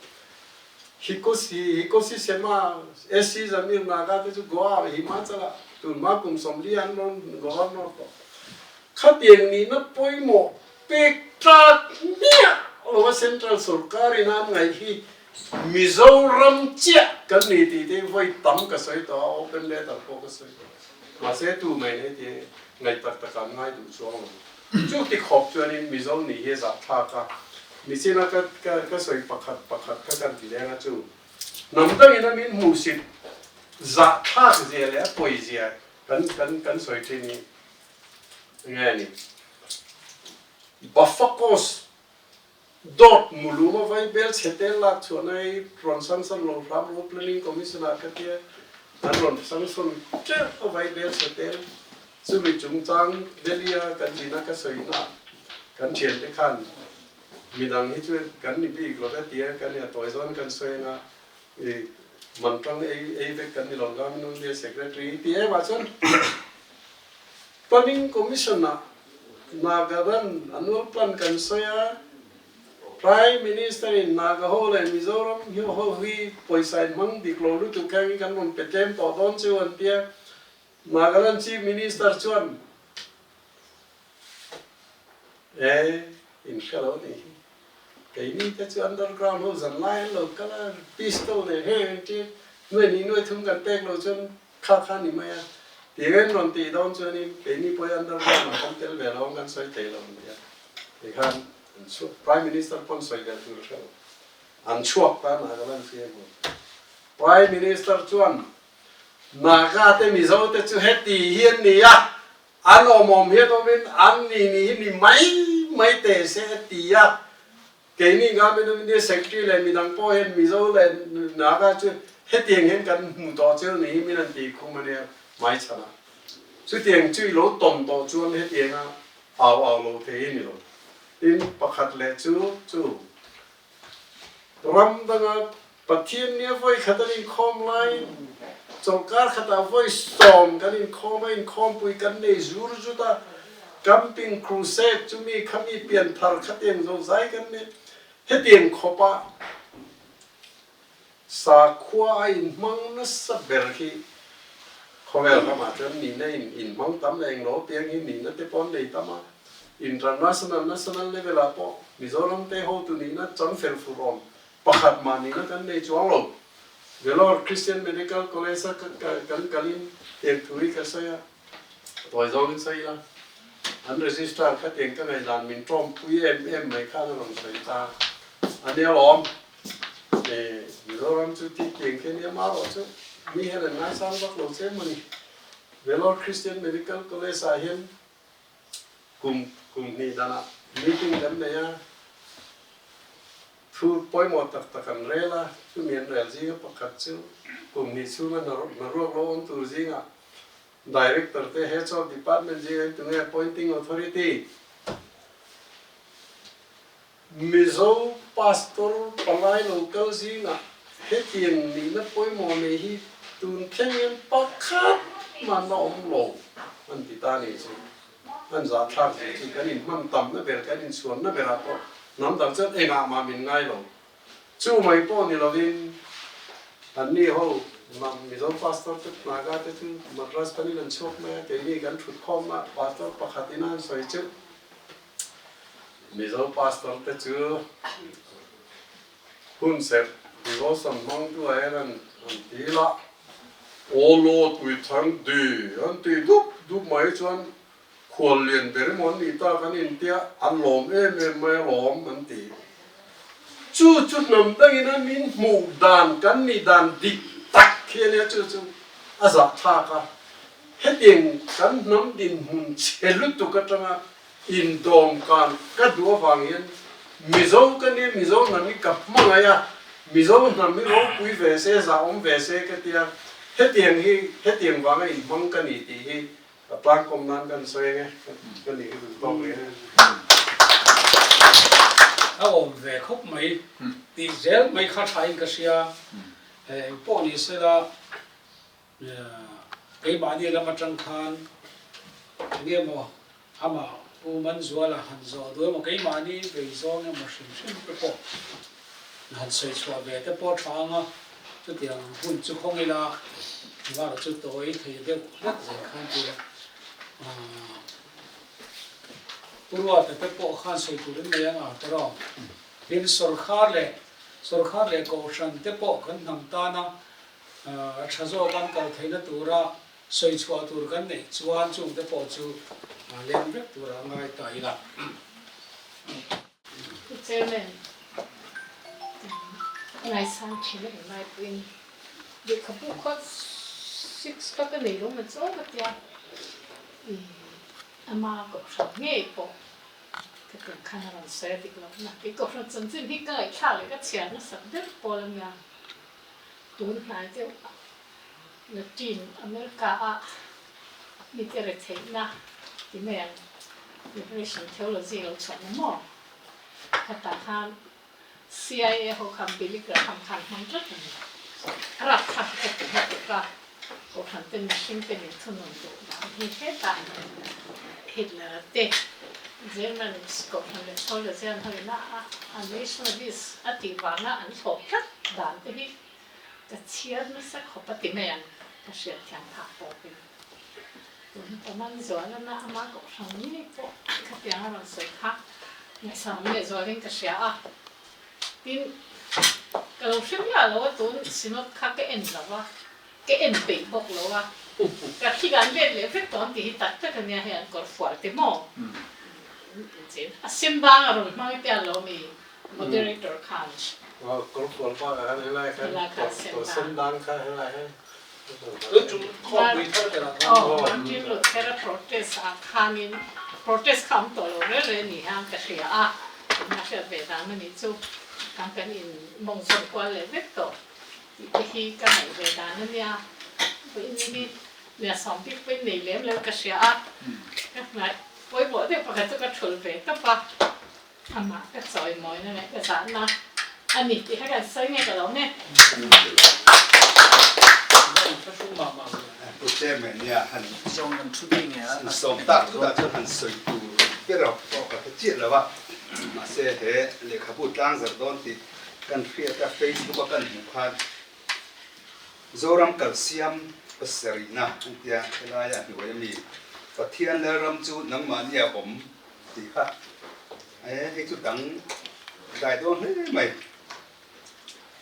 S2: Hikosi Hikosi Sema SC Zamir Naga te chu Goa Himachal ah tunhma kum 40 an rawn Governor tawh. Khatiang nihna pawimawh pek tlak hmiah lo a Central sorkar in an ngaih hi Mizoram chiah kan ni tih te hi vawi tam ka sawi tawh a, open letter pawh ka sawi tawh. Mahse tu mai nei tih ngaih tak tak an ngai duh chuang lo. Chu ti khawp chuanin Mizo nih hi a zahthlak a, nichina ka ka sawi pakhat pakhat kha kan ti leng a chu. Hnam dangin a min hmuhsit zahthlak zia leh a pawi zia kan kan kan sawi thin hi enge a ni? Bafakos dawt muluma vai bel chhe tel lak chhuahna hi rawn sanction lo hram rawh Planning Commission ah ka tia an rawn sanction teuh a vai bel chhe tel chumi chungchang Delhi a kan zina ka sawina kan thiante khan Midang hi chu kan ni bik lo ve tia kan nia tawi zawn kan sawi anga i man tang ei ei vek kan ni lo Government of India Secretary ti em ah chuan Planning Commission ah Nagaland annual plan kan sawi a Prime Minister in Naga ho leh Mizoram hi ho hi pawisa in hmang dik lo lutuk heng hi kan rawn pe tlem tawh dawn chu an tia Nagaland Chief Minister chuan E, in hre lo nih hi. Keini te chu underground ho zan lai an lo kal a, pistol nen heng an tir, nuai hnih nuai thum kan pek lo chuan kha kha ni mai a. Tih reng rawn tih dawn chuanin keini pawh hi underground ah kan tel ve lo ang kan sawi thei lo an ti a. Tikhan an chhuak, Prime Minister pawn sawi ve tur a hre lo. An chhuak ta Nagaland CM ho. Prime Minister chuan Naga te Mizo te chu heti hi an ni a, An awm awm hian awmin an ni ni hi ni mai mai teh se a ti a, keini Government of India Secretary leh midang pawh hian Mizo leh Naga chu hetiang hian kan hmu tawh cheu ni hi min an tih khum a nia hmaichhan ah. Chutiang chu i lo tawn tawh chuan hetianga au au lo thei hi ni lo. Tin, pakhat leh chu chu ram danga Pathian nia vawi khat an inkhawm laiin chawlhkar khatah vawi sawm kan inkhawm a, inkhawmpui kan nei zur zut a, camping crusade chu mi kha mi pianthar khatiang zozai kan nei. Hetiang khawpa sakhua a inhmang nasa ber hi khawvel ramah chuan nihna in inhmang tam leh englo apiang hi nihna te pawh an nei tam a, international, national level ah pawh Mizoram te hotu nihna chang fel fur awm Pakhat mah nihna kan nei chuang lo. Vellore Christian Medical College a kan kalin tiang thu hi ka sawi a, tawi zawngin sawi ila, an registrar kha tiang ka ngaihdan min tawmpui em em mai khan a rawn sawi ta a nia lawm. Mizoram chu tih tiang khi a nia marawh chu mi hian an ngaisang vak lo che mawni. Vellore Christian Medical College ah hian Kum kum hnih danah meeting kan nei a, thu pawimawh tak tak an rel a, chumi an rel zinga pakhat chu kum hnih chhunga hnaruak lo awm tur zingah Director te Heads of Department zinga in tunge appointing authority Mizo Pastor palai lo kal zingah hetiang nihna pawimawh nei hi tun thleng hian pakhat hman a awm lo an ti ta ni chu. An zahthlak zia chu kan inhman tamna ber, kan inchhuanna berah pawh hnam dang chuan engah mah min ngai lo. Chu mai pawh ni lovin anni ho hnam Mizo Pastor te Naga te chu Madras panin an chhuak mai a, keini kan thutkhawmna Pastor pakhatin a han sawi chu Mizo pastor te chu hun serh devotion hmang tu ah hian an ti la, Aw Lord we thank thee an ti dup dup mai chuan khual lian ber emaw an nih tak an intia an lawm em em mai alawm an ti. Chu chu hnam dangin a min hmuh dan kan nih dan dik tak khi a nia chu chu a zahthlak a. Hetiang kan hnam dinhmun chhe lutuk atanga indawmkan ka duh avang hian Mizo ka nia, Mizo hnam hi ka hmangaih a, Mizo hnam hi ropui ve se, zahawm ve se ka tia, hetiang hi hetiang vanga inhmang ka ni tih hi ka tlangkawm nan kan sawi ang e, ka nih hi duh tawk reng e.
S1: A awm ve khawp mai tih zel mai kha thain ka hria, engpawh ni sela Keimahni lam atang khan enge maw amah Pu Manzuala han zawh duh emaw keimahni vei zawng emaw hrim hrim te pawh han sawi chhuah ve te pawh tha anga chutiang hun chu khawng ila var chu tawi thei deuh hlek zel khan tia Pu Ruata te pawh khan sawi turin nei anga tawrh tin sawrkhar leh sawrkhar leh kohhran te pawh kan hnam tana A tha zawk an kal theihna tura sawi chhuah tur kan neih chuan chungte pawh chu leng vek tura a ngai ta ila.
S10: Pu Chairman. Ngaisang thin a englai pawhin lehkhabu khaw six kha ka nei lo mai chu ka tia ih ama kohhran ngei pawh ka tiang khan a rawn sawi a dik lo na kei kohhran chanchin hi ka ngaihthlak leh ka chhiar nasat ber pawl a nia tun hnai deuh Latin America ah mite retheihna ti mai ang Liberation Theology lo chhuah na maw khatah khan CIA ho khan Billy Graham khan hmang tlat a ni. A rapthlak hi ka ti hma tuk a, Kohhran te mihring te min thunun duh dan hi hetah Hitler-a te German Kohhran leh Theologian ho ina a nationalist a tih vanga an thlawp tlat dan te hi ka chhiar nasa khawp a ti mai ang ka hriat thiam phak tawpin. Tun Paman Zualana ama Kohhran ngei pawh khatiang a rawn sawi kha ngaihsam leh zualin ka hria a. Tin, ka lo hre miah lo a, tun Synod kha ka en lo a, ka en peih bawk lo a, ka thik an let leh vek tawh an tih hi tak tak a nia hei an kawr fual te maw? A sem bang a rawn hmang te a lo mi moderator khan.
S2: Kawr fual bakah khan helai khan kawr sen bang kha helai khan.
S10: Martin Luther-a protest ah khanin protest kha awm tawh lo reng reng ni hian ka hria a, tunah hriat ve dan a nih chu kan kan in mawng zawn kual leh vek tawh tih te hi ka ngaih ve dan a nia. Vawiin hi liasawm bik pawhin nei lem lo ka hria a, ka hnaih pawimawh deuh pakhat chu ka thul ve tawp a. Amah ka chawimawina leh ka zahna a ni tih kha kan sawi nge ka lo nge.
S11: Pu Chairman nia han sawm tak thutah chuan han sawi tur ber pawh ka hre chiah lo a, mahse he lehkhabu tlangzarh dawn tih kan hriat a, Facebook a kan hmuh khan Zoram kalsiam pasarihna an tia helaia hnuai ami Pathian Lalram chu nangmahnia awm tih kha e hei chu dang dai dawn hle mai.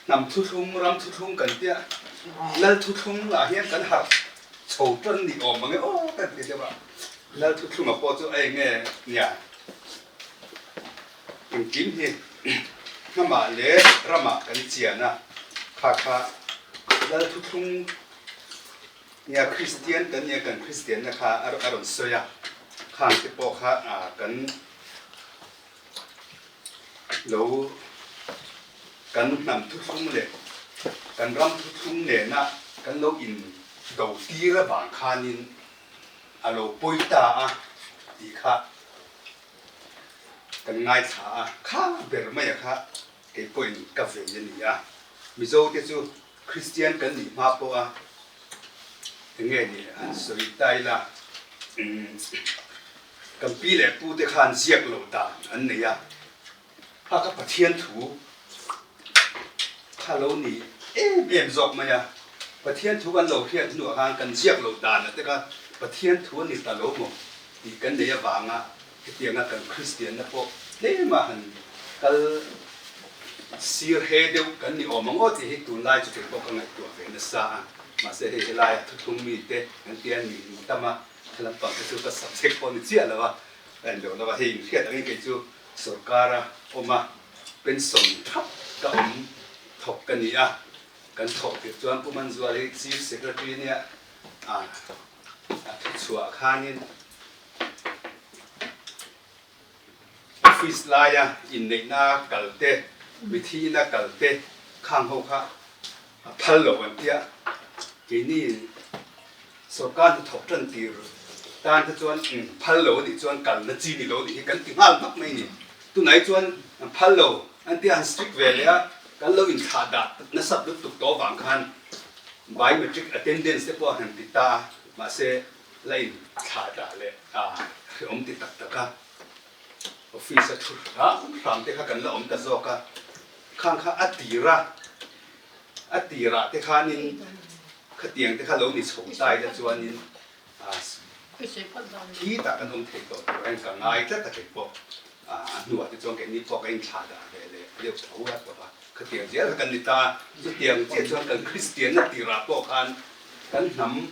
S11: Hnam thuthlung, ram thuthlung kan tia Lal thuthlung lah hian kan harh chho tan ni awm ang e aw kan ti deuh a, Lal thuthlunga pawh chu a eng nge nia engkim hi hnamah leh ramah kan chian a, kha kha Lal thuthlung Nia Kristian kan nia kan Kristianna kha a rawn sawi a, khang te pawh kha kan lo kan hnam thuthlung leh kan ram thuthlung nena kan lo in do tir avang khanin a lo pawi ta a tih kha kan ngaithla a, kha ber mai a kha kei pawhin ka vei a ni a, Mizo te chu Kristian kan nih hma pawh a enge ni an sawi ta ila kan pi leh pu te khan ziak loh dan an nei a, kha ka Pathian thu kha lo ni em em zawk mai a, Pathian thu kan lo hriat hnuah khan kan ziak loh dan a te kha Pathian thu a ni ta lo maw tih kan nei avanga Hetianga kan Kristianna pawh tlema han kal sir he deuh kan ni awm ang aw tih hi tunlai chu kei pawh ka ngaihtuah ve nasa a. Mahse hei helaia thuthlung mite kan tia ni ni tam a, he lampang te chu ka subject pawh ni chiah lo a, ka en deuh lo a. Hei inhriat angin kei chu sorkara awm a, pension thap ka awm thawk ka ni a, kan thawk tirh chuan Pu Manzual hi Chief Secretary nia a thuchhuah khanin, Office laia inneihna kal te, mithina kal te khang ho kha a phal lo an tia. Keini sorkar hnathawk tan tir tan te chuan phal lo a nih chuan kalna chi ni lo a nih hi kan ti nghal hmak mai a ni. Tunah hi chuan an phal lo an tia han strict ve leh a, kan lo inthlah dah nasat lutuk tawh avang khan biometric attendance te pawh han ti ta a, mahse La in thlah dah leh a hreawm ti tak tak a, office a thu hram hram te kha kan la awm ta zawk a, khang kha a tir a, a tirah te khanin khatiang te kha lo ni chho tai la chuanin khitah kan awm thei tawh tur a ka ngai tlat a kei pawh a hnuah te chuan keini pawh ka inthlah dah ve leh deuh tho a tawp a, khatiang zel kha kan ni ta, chutiang chiah chuan kan Kristianna tirah pawh khan kan hnam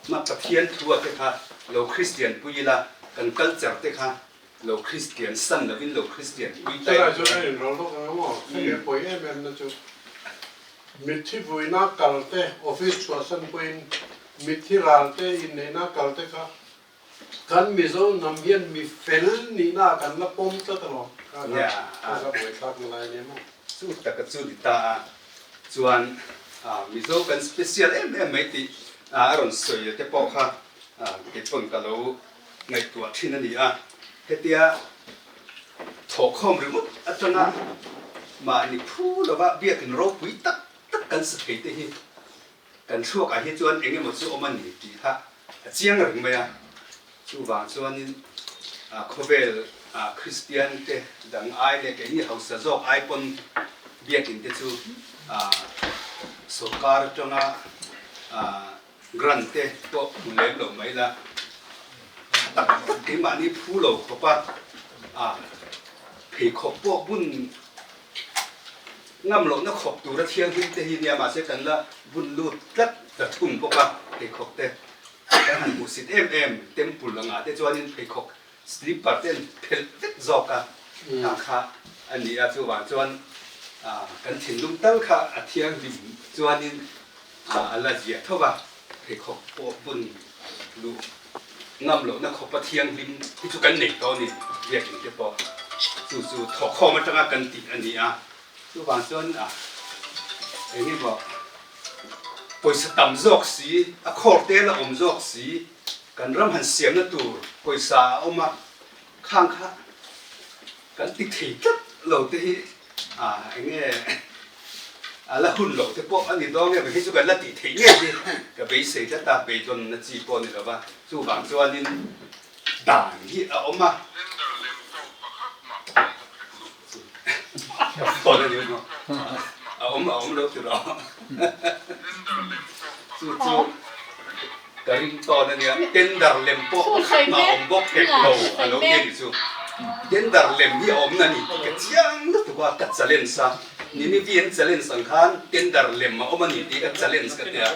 S11: Mah Pathian thu ah te kha lo Kristian pui ila kan culture te kha Lo Kristian san lovin lo Kristian pui ta
S2: Chulai chu ka inrawlh lawk ang emaw? Hei a pawi em em na chu mitthi vuina kal te, office chhuahsan pawhin mitthi ral te, inneihna kal te kha kan Mizo hnam hian mi fel nihna ah kan la pawm tlat alawm. Kha kha kha kha buaithlak na lai a ni emaw?
S11: Chu taka chu ni ta a, chuan Mizo kan special em em mai tih a rawn sawi te pawh kha keipawn ka lo ngaihtuah thin a ni a, hetia thawhkhawm ringawt atanga mahni phu lova biakin ropui tak tak kan sa thei te hi kan thluakah hi chuan eng emaw chu awm a ni tih kha a chiang reng mai a. Chuvang chuanin khawvel Kristian te dang ai leh keini hausa zawk ai pawn biakin te chu sorkar atanga Grant te pawh hmu lem lo mai la, tha tak tak keimahni phu lo khawp a, a pheikhawk pawh bun ngam lohna khawp tura thianghlim te hi nia mahse kan la bun lut tlat ta thung bawk a, pheikhawk te kan han hmuhsit em em temple angah te chuanin pheikhawk Slipper te an phelh vek zawk a, hna kha a ni a, chuvang chuan kan thinlung tal kha a thianghlim chuanin a la ziah tho va, pheikhawk pawh bun luh ngam lohna khawpa thianghlim hi chu kan nei tawh a ni, biakin te pawh chu chu thawhkhawm atanga kan tih a ni a, chuvang chuan eng emaw pawisa tam zawk si, a khawr te la awm zawk si. Kan ram han siamna tur pawisa a awm a, khang kha kan ti thei tlat lo te hi a eng nge a la hun lo te pawh a ni dawn nge hei chu kan la tih theih ngei hi ka beisei tlat a, beidawnna chi pawh a ni lo va, chuvang chuanin dan hi a awm a. A awm a awm lo tiraw chu chu ka ring tawn a nia tender lem pawh pakhat mah a awm bawk hek lo a lo ti a ni chu tender lem hi a awm na ni tih ka chiang lutuk a ka challenge a Ninive an challenge ang khan tender lem a awm a ni tih ka challenge ka tia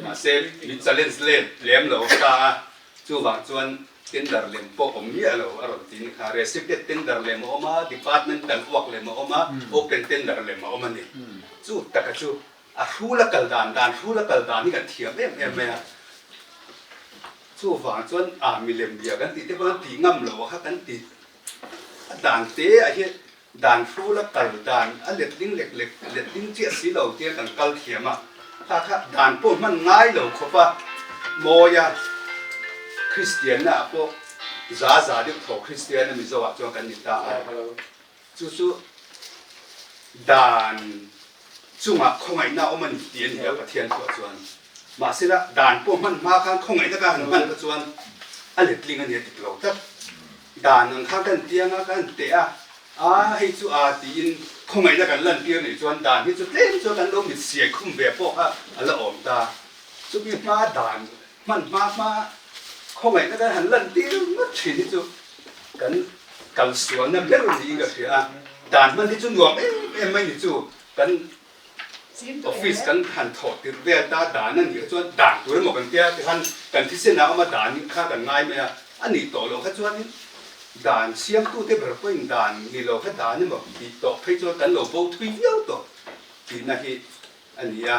S11: mahse mi challenge let lem lo ta a chuvang chuan Tender lem pawh awm miah lo a rawn ti ni kha. Restricted tender lem a awm a, departmental work lem a awm a, open tender lem a awm a ni. Chu taka chu a hrul a kal dan dan hrul a kal dan hi kan thiam em em mai a. Chuvang chuan a milem bia kan tih te pawh an tih ngam lo a kha kan ti a dan te ah hian Dan hrul a kal dan a letling lek lek letling chiah si lo tia kan kal thiam a, kha kha dan pawh hman ngai lo khawp a, mawi a, Kristianna ah pawh za za deuh tho Kristian a Mizo ah chuan kan ni ta a, chu chu dan chungah khawngaihna a awm a ni tih a ni a Pathian thuah chuan. Mahsela dan pawh hman hma khan khawngaihna ka han hman kha chuan a letling a ni a dik lo tlat. Dan ang kha kan tiang a, kan teh a, a hei chu a tiin khawngaihna kan lantir nih chuan dan hi chu tlem chuan kan lo mit siai khum ve pawh kha a la awm ta. Chumi hma dan hman hma hma khawngaihna kan han lantir ngawt thin hi chu kan kalsualna ber niin ka hria a, dan hman hi chu nuam em em mai ni chu kan Office kan han thawh tirh vel ta dan a nih kha chuan dan tur emaw kan tia tikhan kan thisen ah awm a dan kha kan ngai mai a, a nih tawh loh kha chuanin dan siamtute ber pawhin dan ni lo kha dan emaw tih tawh phei chuan kan lo bo thui viau tawh tihna hi a ni a.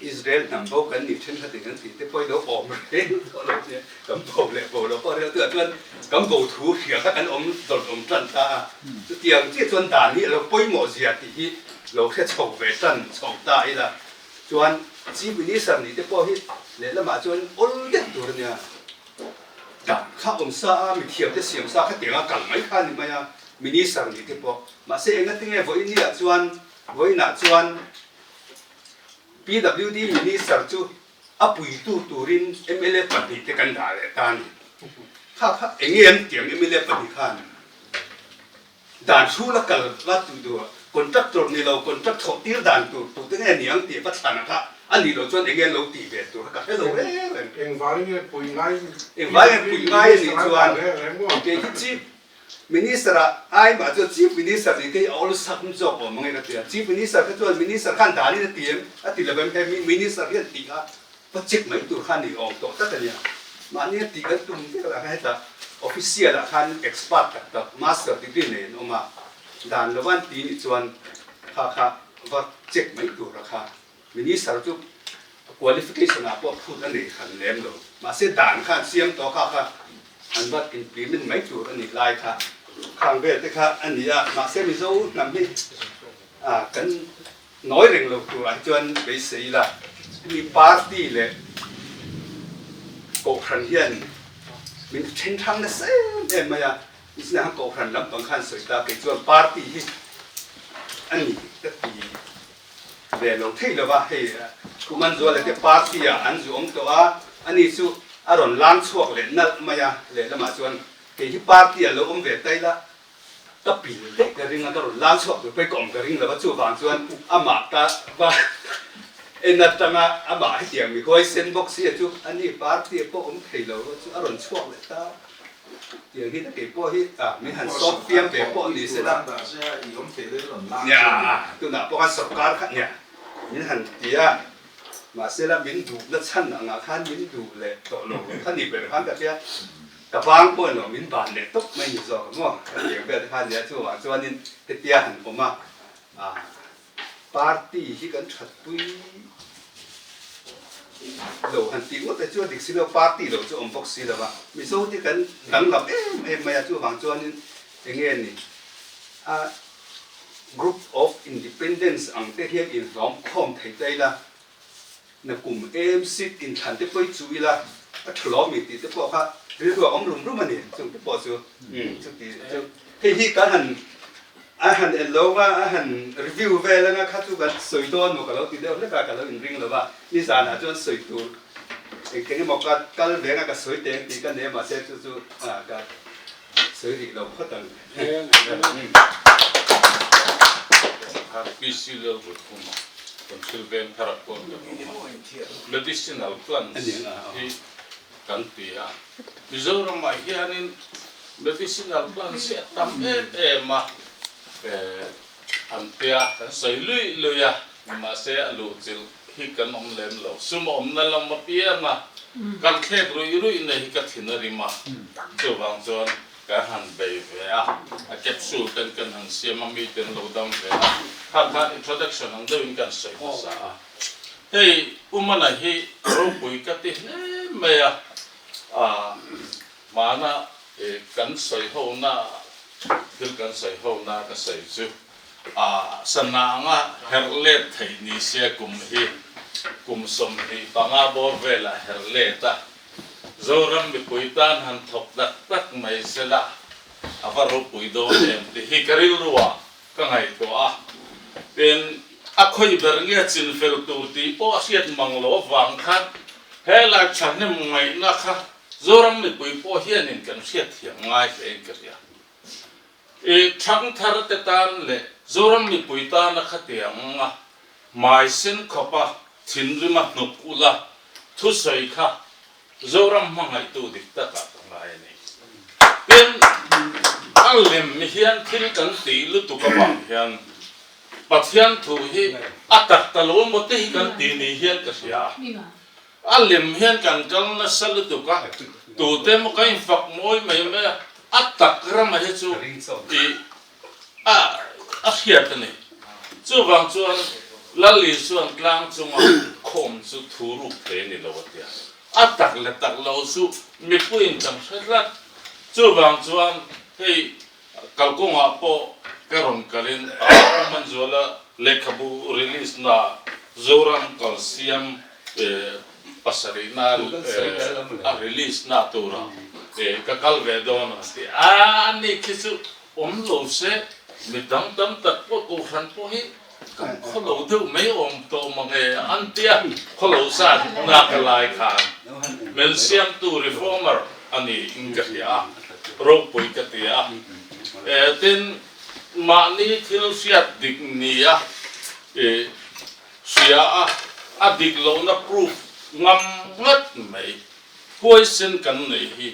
S11: Israel hnam bo kan nih thenkhatin kan tih te pawh hi lo awm reng tawh lo nia, kan bo leh bo lo pawh reng tunah chuan kan bo thu hria kha kan awm dawrh awm tan ta a, chutiang chiah chuan dan hi a lo pawimawh zia tih hi lo hre chho ve tan chho ta ila chuan Chief Minister nih te pawh hi lehlamah chuan awl deuh tur a nia, dan kha awm sa a, mithiam te siam sa kha tianga kal mai kha a ni mai a, Minister nih te pawh mahse engatinge vawiin chuan vawiinah chuan PWD Minister chu a puitu turin mla pahnihte kan dah leh ta a ni. Kha kha enge an tiang mla pahnih khan dan hrul a kal va tu duh a, contractor ni lo contract thawh tir dan tur tute nge ni ang tih va thlan a kha a nih loh chuan enge an lo tih ve tur kha ka hre lo reng reng.
S2: Engvai nge pui ngai
S11: Engvai nge pui ngai a nih chuan kei hi Chief Minister ah ai mah chuan Chief Minister nih te hi a awlsam zawk awm ang e ka ti a. Chief Minister kha chuan Minister khan danin a ti em? A ti lo em? He Minister hian tih kha va check mai tur kha a ni awm tawh tlat a nia. Mahni a tih kan tum vek lah kha hetah. Official ah khan expert tak tak master degree nei an awm a, dan lo an ti nih chuan kha kha va check mai tur a kha. Minister chu qualification ah pawh phut a nei hran lem lo. Mahse dan kha an siam tawh kha kha an va implement mai tur a nih lai kha khang vel te kha a ni a. Mahse Mizo hnam hi kan Nawi reng lo turah hi chuan beisei ila, hemi party leh kohhran hian min then hrang nasa em em mai a, nichina khan kohhran lampang khan sawi ta, kei chuan party hi a ni ka ti ve lo thei lo va, hei Kumanzuala te party ah an zu awm tawh a, ani chu a rawn lang chhuak leh nalh mai a, lehlamah chuan kei hi party ah lo awm ve ta ila, Ka pil daih ka ring a, ka rawn lang chhuak tur pawhin ka awm ka ring lo va, chuvang chuan amah ka va en atanga amah hetiang mi huaisen bawk si a chu a ni party ah pawh awm thei lo chu a rawn chhuak leh ta tiang hi kei pawh hi ah min han sawp fiam ve pawh ni se la nia tunah pawh khan sorkar kha nia min han ti a mahse la min duhna chhan angah khan min duh leh tawh lo kha ni ber khan ka hria. Ka vang pawh emaw min ban leh tawp mai ni zawk ang aw ka ti ang vel te khan nia chuvang chuanin hetia han awm a ah party hi kan thatpui lo han tih ngawt te chu a dik si lo party lo chu awm bawk si lo va Mizo te kan danglam em em mai a chuvang chuanin enge ni a group of independence ang te hian inhlawm khawm thei ta ila Na kum em seat inthlan te pawh i chuh ila a tha lawm mi tih te pawh kha rilru a awm rum rum a ni chung te pawh chu chuti chu hei hi kan han a han en lo anga a han review vel anga kha chu kan sawi dawn maw ka lo ti deuh hlek a ka lo inring lo va nizanah chuan sawi tur engteng emaw ka kal ve anga ka sawi teng tih ka nei a mahse chu chu ka sawi rih lo phawt ang.
S7: PC Lalruthuma kan thil veng thar ah pawh kan awm a, medicinal plants hi kan ti a, Mizoram ah hianin medicinal plants hi a tam em em a, an tia kan sawi lui lui a, nimahse a luhchilh hi kan awm lem lo, sum awmna lam apiang a kan thlek ruih ruih na hi ka thin a rim a, chuvang chuan Kan han bei ve a, a capsule ten kan han siam a, mi ten lo dam ve a, kha khan introduction ang deuhin kan sawi hmasa a. Hei Umana hi ropui ka ti hle mai a, ah hmana kan sawi ho na thil kan sawi ho na ka sawi chu ah sana anga herh let theih ni se kum hi kum 25 bawr velah herh let a, Zoram mipui tan han thawk tak tak mai sela a va ropui dawn em tih hi ka rilruah ka ngaihtuah a. Tin, a khawi ber nge chinfel tur tih pawh a hriat mang lo avang khan he lai thahnem ngaihna kha Zoram mipui pawh hianin kan hriatthiam ngai hle in ka hria. I thangthar te tan leh Zoram mipui tana khatiang a hmai sen khawpa thinrima hnuk ula thusawi kha Zoram hmangaihtu dik takah ka ngai a ni. Tin, a lem hian thil kan tih lutuk avang hian Pathian thu hi a tak ta lo emaw te hi kan ti ni hian ka hria a. A lem hian kan kal nasa lutuk a, tute emaw ka infak mawi mai mai a, a tak rama hi chu i a a hriat a ni. Chuvang chuan Lali chuan tlang chunga khawm chu thu ruk thei a ni lo a ti a, a tak leh tak lo chu mipuiin kan hre tlat. Chuvang chuan hei Kalkawngah pawh ka rawn kalin a Pu Manzuala lehkhabu release na Zoram Kalsiam pasarihna a release na tura ka kal ve dawn a ti a, ani khi chu awm lo se mi dang tam tak pawh Kohhran pawh hi kan khaw lo deuh mai awm tawh mange an tia khaw lo zat na ka lai khan min siamtu reformer a ni in ka hria a, ropui ka ti a, tin mahni thil hriat dik ni a hria a, a dik lohna proof ngam ngat mai huaisen kan nei hi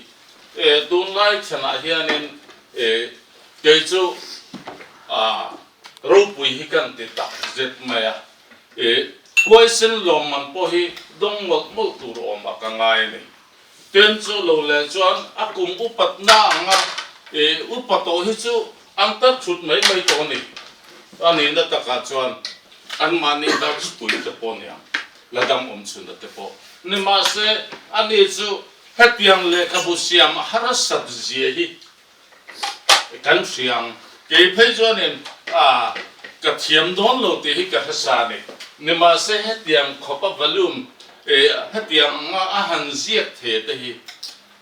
S7: tunlai chhanah hianin kei chu Ropui hi kan ti tak zet mai a, i huaisen lawmman pawh hi dawng mawlh mawlh tur awm a ka ngai a ni. Tin chu lo leh chuan a kum upatna anga upa tawh hi chu an tar thut mai mai tawh a ni. A nihna takah chuan anmahni nurse pui te pawh nia, la dam awm chhunna te pawh ni mahse ani chu hetiang lehkhabu siam harsat zia hi Kan hria ang. Kei phei chuanin a ka thiam dawn lo tih hi ka hre sa a ni. Nimahse hetiang khawpa volume hetiang anga a han ziak thei te hi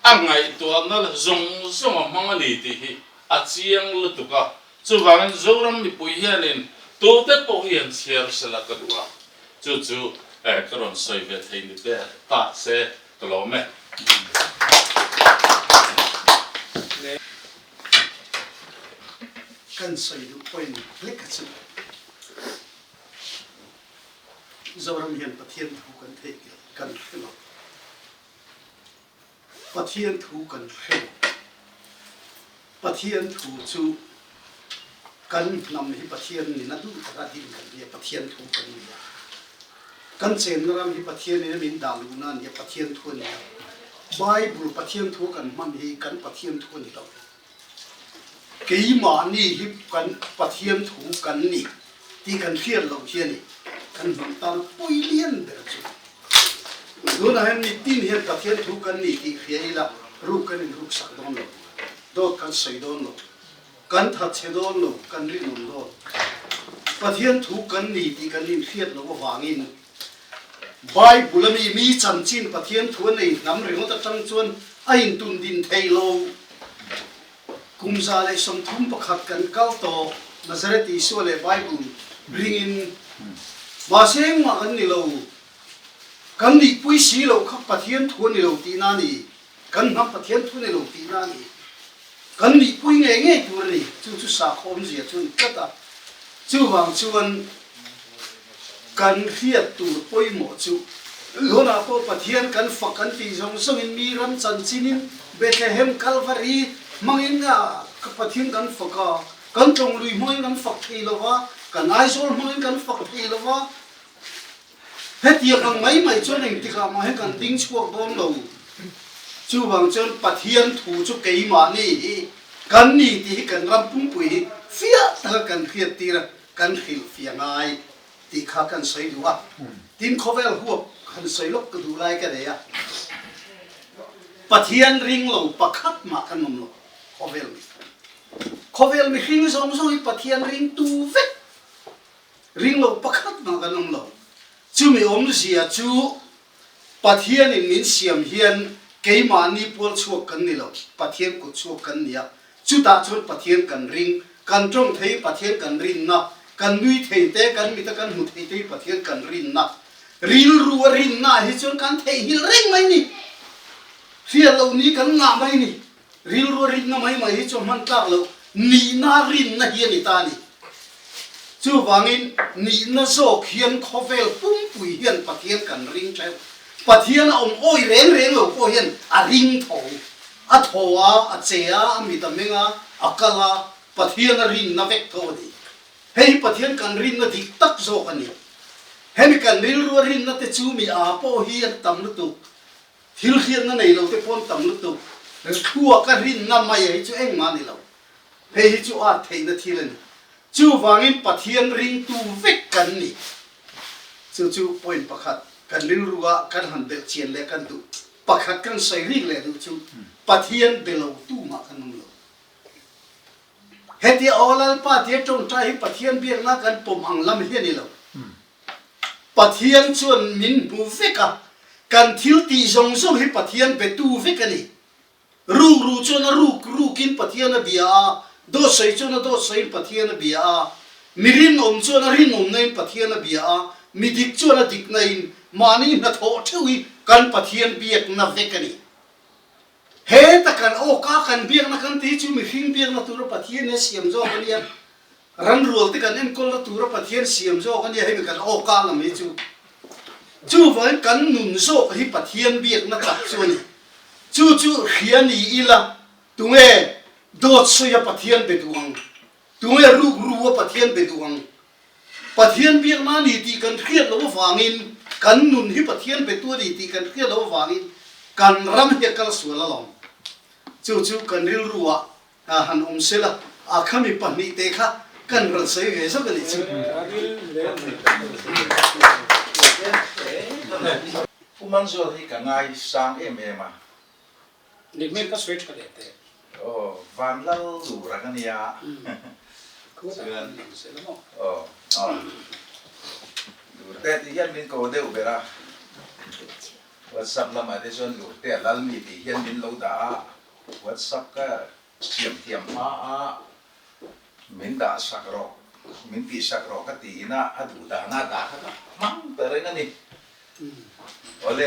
S7: a ngaihtuahna zawng zawng a hmang a ni tih hi a chiang lutuk a. Chuvangin Zoram mipui hianin tute pawh hi an chhiar sela ka duh a. Chu chu ka rawn sawi ve thei ni te ta se Ka lawm e.
S9: Kan sawi duh point hlek a chu. Zoram hian Pathian thu kan theih tih kan hre lo. Pathian thu kan hre lo. Pathian thu chu kan hnam hi Pathian in a duh taka din kan nia, Pathian thu kan ni a. Kan chenna ram hi Pathian in a min dah luhna a nia, Pathian thu a ni a. Bible Pathian thu kan hman hi kan Pathian thu a ni lo. Keimahni hi kan Pathian thu kan ni tih kan hriat loh hi a ni kan hnam tan pawi lian ber chu. Tunah hian mitin hian Pathian thu kan ni tih hria ila ruk kan inruksak dawn lo. Dawt kan sawi dawn lo, kan that chhe dawn lo, kan rinawm dawn. Pathian thu kan ni tih kan inhriat loh avangin Bible a mi mi chanchin Pathian thu a nei hnam ringawt atang chuan a intun din thei lo. Kum 131 kan kal tawh Nazareth Isua leh Bible ringin mahse engmah kan ni lo. Kan nihpui si loh kha Pathian thu a ni lo tihna a ni. Kan hnam Pathian thu nei lo tihna a ni. Kan nihpui ngei ngei tur a ni. Chu chu sakhaw awmzia chu a ni tlat a. Chuvang chuan kan hriat tur pawimawh chu Hlawna pawh Pathian kan fak kan tih zawng zawngin mi ram chanchinin Bethlehem Calvary hmangin Pathian kan fak a, kan Tlawng lui hmangin kan fak thei lo va, kan Aizawl hmangin kan fak thei lo va. Hetiang ang mai mai chuan engtikah mah hian kan ding chhuak dawn lo. Chuvang chuan Pathian thu chu keimahni hi kan ni tih hi kan ram pumpui hi fiah taka kan hriat tir a, kan hrilh fiah ngai tih kha kan sawi duh a. Tin, khawvel huap han sawi lawk ka duh lai ka nei a, Pathian ring lo pakhat mah kan awm lo khawvel mi. Khawvel mihring zawng zawng hi Pathian ringtu vek. Ring lo pakhat mah kan awm lo. Chumi awmzia chu Pathianin min siam hian keimahni pual chhuak kan ni lo, Pathian kut chhuak kan ni a. Chutah chuan Pathian kan ring, kan tawng thei Pathian kan rinna, kan nui thei te, kan mita kan hmu thei te hi Pathian kan rinna. Rilru a rinna hi chuan kan theihnghilh reng mai ni. Hriat loh ni kan ngah mai ni. Rilru a rinna mai mai hi chu a hman tlak loh, nihna rinna hi a ni ta a ni. Chuvangin nihna zawk hian khawvel pumpui hian Pathian kan ring theuh. Pathian a awm awi reng reng lo pawh hian a ring tho. A thaw a, a che a, a mit a meng a, a kal a, Pathian a rinna vek tho a ni. Hei hi Pathian kan rinna dik tak zawk a ni. Hemi kan rilru a rinna te chu mi aa pawh hi an tam lutuk. Thil hriatna nei lo te pawn tam lutuk. Thluaka rinna mai hi chu engmah a ni lo. Hei hi chu at theihna thil a ni. Chuvangin Pathian ringtu vek kan ni. Chu chu point pakhat kan rilrua kan han belh chian leh kan duh. Pakhat kan sawi rik leh duh chu Pathian be lo tu mah kan awm lo. Hetia aw Lalpa tia tawngtai hi Pathian biakna kan pawm ang lam hi a ni lo. Pathian chuan min hmu vek a, kan thil tih zawng zawng hi Pathian betu vek a ni. Rukru chuan a ruk rukin Pathian a bia a, dawt sawi chuan a dawt sawiin Pathian a bia a, mi rinawm chuan a rinawmnain Pathian a bia a, mi dik chuan a diknain mahni hnathawh theuh hi kan Pathian biakna vek a ni. Heta kan awka kan biakna kan tih chu mihring biakna tura Pathian hi a siam zawk a nia. Ranrual te kan enkawlna tura Pathian siam zawk a nia hemi kan awka lam hi chu. Chuvangin kan nun zawk hi Pathian biakna tak chu a ni. Chu chu hria ni ila tunge dawt sawi a Pathian be duh ang? Tunge rukru a Pathian be duh ang? Pathian biakna a ni tih kan hriat loh avangin kan nun hi Pathian betu a ni tih kan hriat loh avangin. Kan ram hi a kal sual alawm. Chu chu kan rilru ah han awm sela, a khami pahnihte kha kan rawn sawi ve zawk a nih chu.
S12: Pu Manzual hi ka ngai sang em em a.
S1: Nih hmel ka sawi tha leh teh.
S12: Aw Vanlal lur ang a nia. Chuan aw aw lur te tih hian min ko deuh ber a. WhatsApp lamah te chuan lur te a lal mi tih hian min lo dah a. WhatsApp ka siam thiam hma a min dah sak rawh, min tih sak rawh ka tiin a, a duh dahna a dah kha ka hmang ta reng a ni. Awle,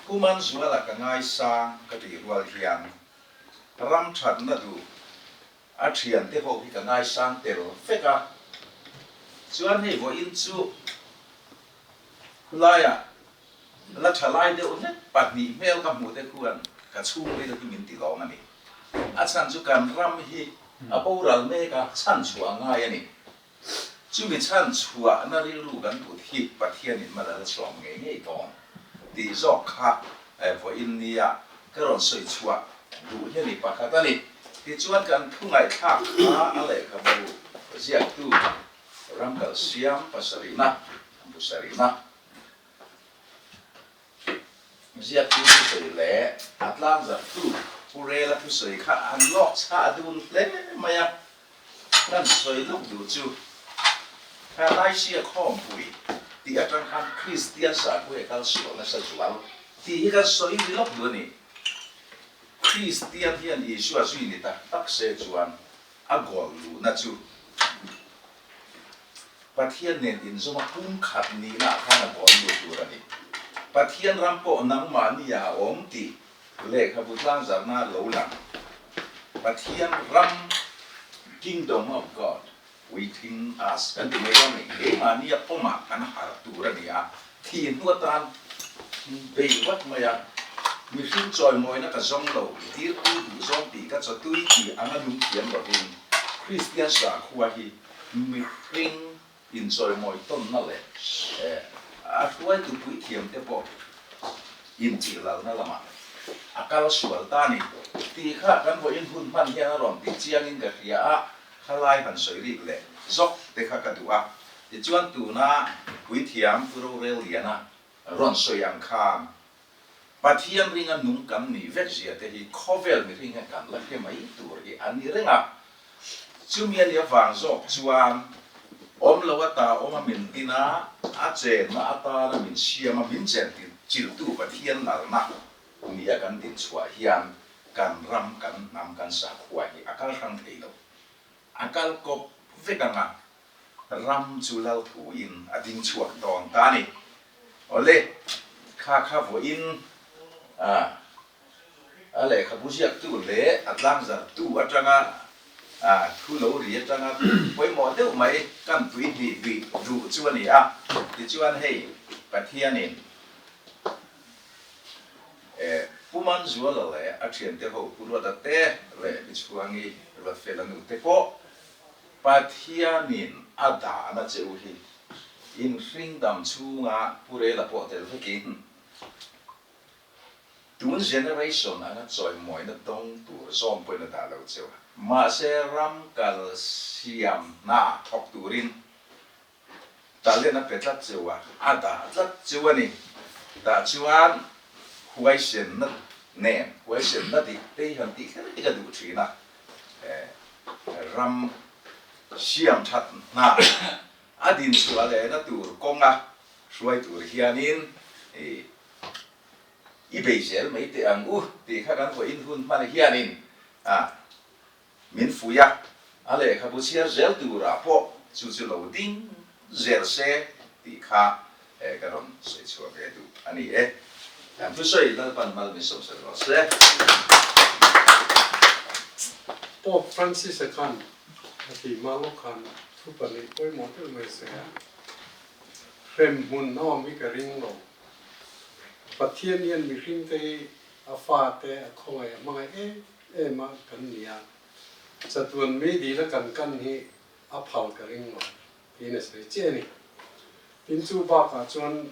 S12: Pu Manzuala ka ngaisang ka tih rual hian ram thatna duh a thiante ho hi ka ngaisang tel vek a, chuan hei vawiin chu khulaiah La tha lai deuh hlek pahnih hmel ka hmuh te khuan ka chhungril hi min ti lawm a ni. A chhan chu kan ram hi a boral mek a, chhan chhuah a ngai a ni. Chumi chhan chhuahna rilru kan put hi Pathianin mal a la sawm ngei ngei dawn tih zawk kha vawiin nia ka rawn sawi chhuah duh hi a ni pakhat a ni. Tichuan kan thu ngaihthlak kha a lehkhabu ziaktu Ramkalsiam pasarihna, busarihna, Ziaktu thusawi leh a tlangzarhtu Pu Rela thusawi kha an lawk chhah dun hle mai a, kan sawi lawk duh chu kha Laisia khawmpui tih atang khan Kristian sakhaw hi a kal sual nasa zual tih hi kan sawi ri lawk duh a ni. Kristian hian Isua zui ni tak tak se chuan a goal luhna chu Pathian nen inzawma pumkhat nihna ah khan a goal lut tur a ni. Pathian ram pawh nangmahni ah a awm tih lehkhabu tlangzarhna lo lang. Pathian ram, Kingdom of God within us, kan ti mai dawn ni. Keimahnia awmah kan harh tur a ni a, thih hnu atan bei vat mai a, mihring chawimawina ka zawng lo, tirtu duhzawng tih ka chawtui tih anga nung thiam lovin Kristian sakhua hi mihring inchawimawi tawnna leh a hruaitu puithiam te pawh intihlalna lamah a kal sual ta a ni tih kha kan vawiin hun hman hian a rawn tih chiangin ka hria a, khalai han sawi rik leh zawk te kha ka duh a. Tichuan tuna Puithiam Pu Rorelliana rawn sawi ang khan Pathian ringa nung kan nih vek zia te hi khawvel mihring hian kan la hre mai tur hi a ni reng a. Chumi a nih avang zawk chuan awm lo ata awm a min din a, a chenna atana min siam a, min chen chiltu Pathian lalna nia kan din chhuah hian kan ram, kan hnam, kan sakhua hi a kal hrang thei lo. A kal kawp vek ang a, Ram chu lal thuin a ding chhuak dawn ta a ni. Awle, kha kha vawiin a a lehkhabu ziaktu leh a tlangzarhtu atanga a thu lo ri atanga pawimawh deuh mai kan tui hnih bih duh chu a ni a. Tichuan hei Pathianin Pu Manzuala leh a thiante ho Pu Ruata te leh Pi Chhuangi Ruatfela nu te pawh Pathianin a dahna che u hi in hringdam chhunga Pu Rela pawh tel vekin tun generation anga chawimawina dawng tur zawm pawhin a dah lo che u a. Mahse ram kal siam hna thawk turin talent a pe tlat che u a, a dah tlat che u a ni. Tah chuan huaisenna nen, huaisenna dik te hi han tih kher hi ka duh thin a. Ram siam that hna a din chhuah lehna tur kawnga hruai tur hianin i bei zel mai teh ang u tih kha kan vawiin hun hman hianin min fuih a, a lehkhabu chhiar zel turah pawh chu chu lo ding zel se tih kha ka rawn sawi chhuah ve duh a ni e. Kan thusawi Lalpan mal min sawmsat rawh se.
S2: Pope Francis-a khan a tih hma lawk khan thu pahnih pawimawh deuh mai sawi a, Hrem hmun a awm hi ka ring lo. Pathian hian mihringte hi a fate a khawngaih a hmangaih em em a kan ni a, chatuan meidil a kan kan hi a phal ka ring lo. Tiin a sawi chiah a ni. Tin chu bakah chuan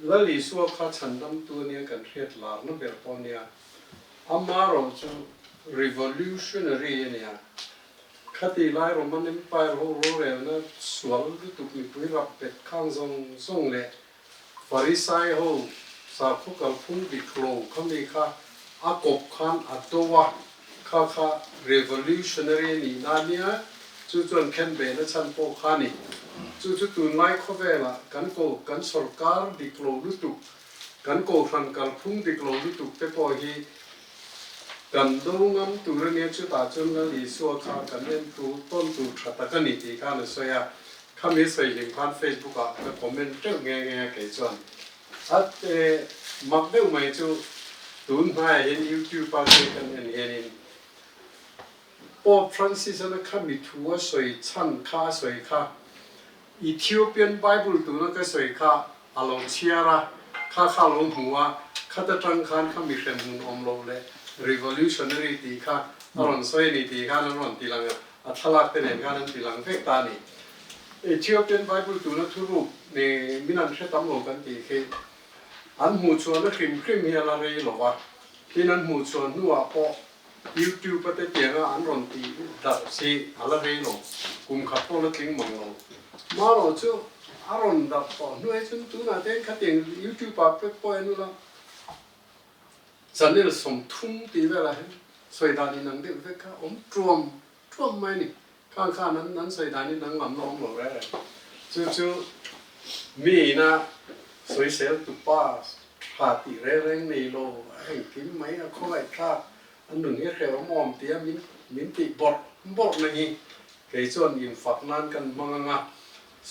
S2: Lal Isua kha chhandamtu ania kan hriat larna ber pawh ania, amarawh chu revolutionary ania. Khati lai Roman Empire ho rorelna sual lutuk mipui rap bet khang zawng zawng leh Farisai ho sakhaw kalphung dik lo kha mi kha a kawp khan a do a, kha kha revolutionary a nih na ania, chu chuan khenbehna chhan pawh kha a ni. Chu chu tunlai khawvelah kan ko kan sorkar dik lo lutuk, kan kohhran kalphung dik lo lutuk te pawh hi kan do ngam tur ania, chutah chuan Lal Isua kha kan en tu tawn tur tha tak a ni tih khan a sawi a. Khami sawi hlim khan Facebook ah ka comment teuh nghe nghe a kei chuan a mak deuh mai chu tun hnaiah hian YouTube a te kan en hianin Pope Francis ana khami thu a sawi chhan kha a sawi kha Ethiopian Bible tuna ka sawi kha a lo chhiar a kha kha a lo hmu a khata tang khan khami hremhmun awm lo leh revolutionary tih kha a rawn sawi a ni tih khan an rawn ti lang a. A thlalak te nen khan an ti lang vek ta a ni. Ethiopian Bible tuna thuruk ne min an hre tam lo kan tih khi an hmuh chhuahna hrim hrim hi a la rei lo va, tin an hmuh chhuah hnuah pawh YouTube a te tianga an rawn tih darh si a la rei lo, kum khat pawh la tling mang lo. Marawh chu a rawn darh tawh hnuai chuan tunah te hian khatiang YouTube ah pek pawh en ula, Channel 30 tih velah hian sawi dan inang deuh vek kha awm tuam tuam mai a ni. Khang khan an an sawi dan inang lam la awm lo reng reng. Chu chu mi ina sawisel tupa tha tih reng reng nei lo a engkim mai a khawngaih thlak a nun hi hrehawm awm tia min min tih bawrh bawrh na hi kei chuan infak nan kan hmang ang a.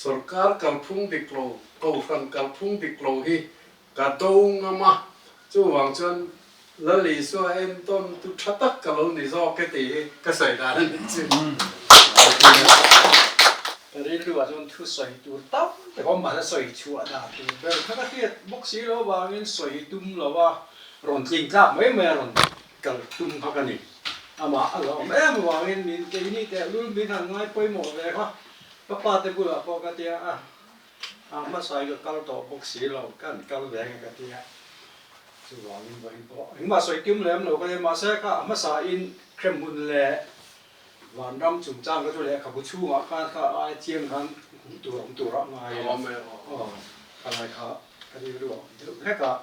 S2: Sorkar kalphung dik lo, kohhran kalphung dik lo hi Ka do ngam a, chuvang chuan Lal Isua entawn tu tha tak ka lo ni zawk e tih hi ka sawi dan a nih chu.
S3: Ka rilru ah chuan thu sawi tur tam tak awm mahse sawi chhuah dan tur ber kha ka hriat bawk si lo avangin sawi tum lo a, rawn tling tlak mai mai a rawn kal tum kha ka ni. Amah a la awm em avangin min keini tehlul min han ngai pawimawh ve kha ka pa te bulah pawh ka tia a. A hmasa hi ka kal tawh bawk si lo, ka han kal ve ang e ka ti a, chuvangin vawiin pawh engmah sawi tum lem lo ka nia, mahse kha a hmasa in hremhmun leh vanram chungchang kha chu lehkhabu chhungah khan kha ai chiang khan hmuh tur awm tur a ngai a, aw ka lai kha ka rilru a awm deuh hlek a,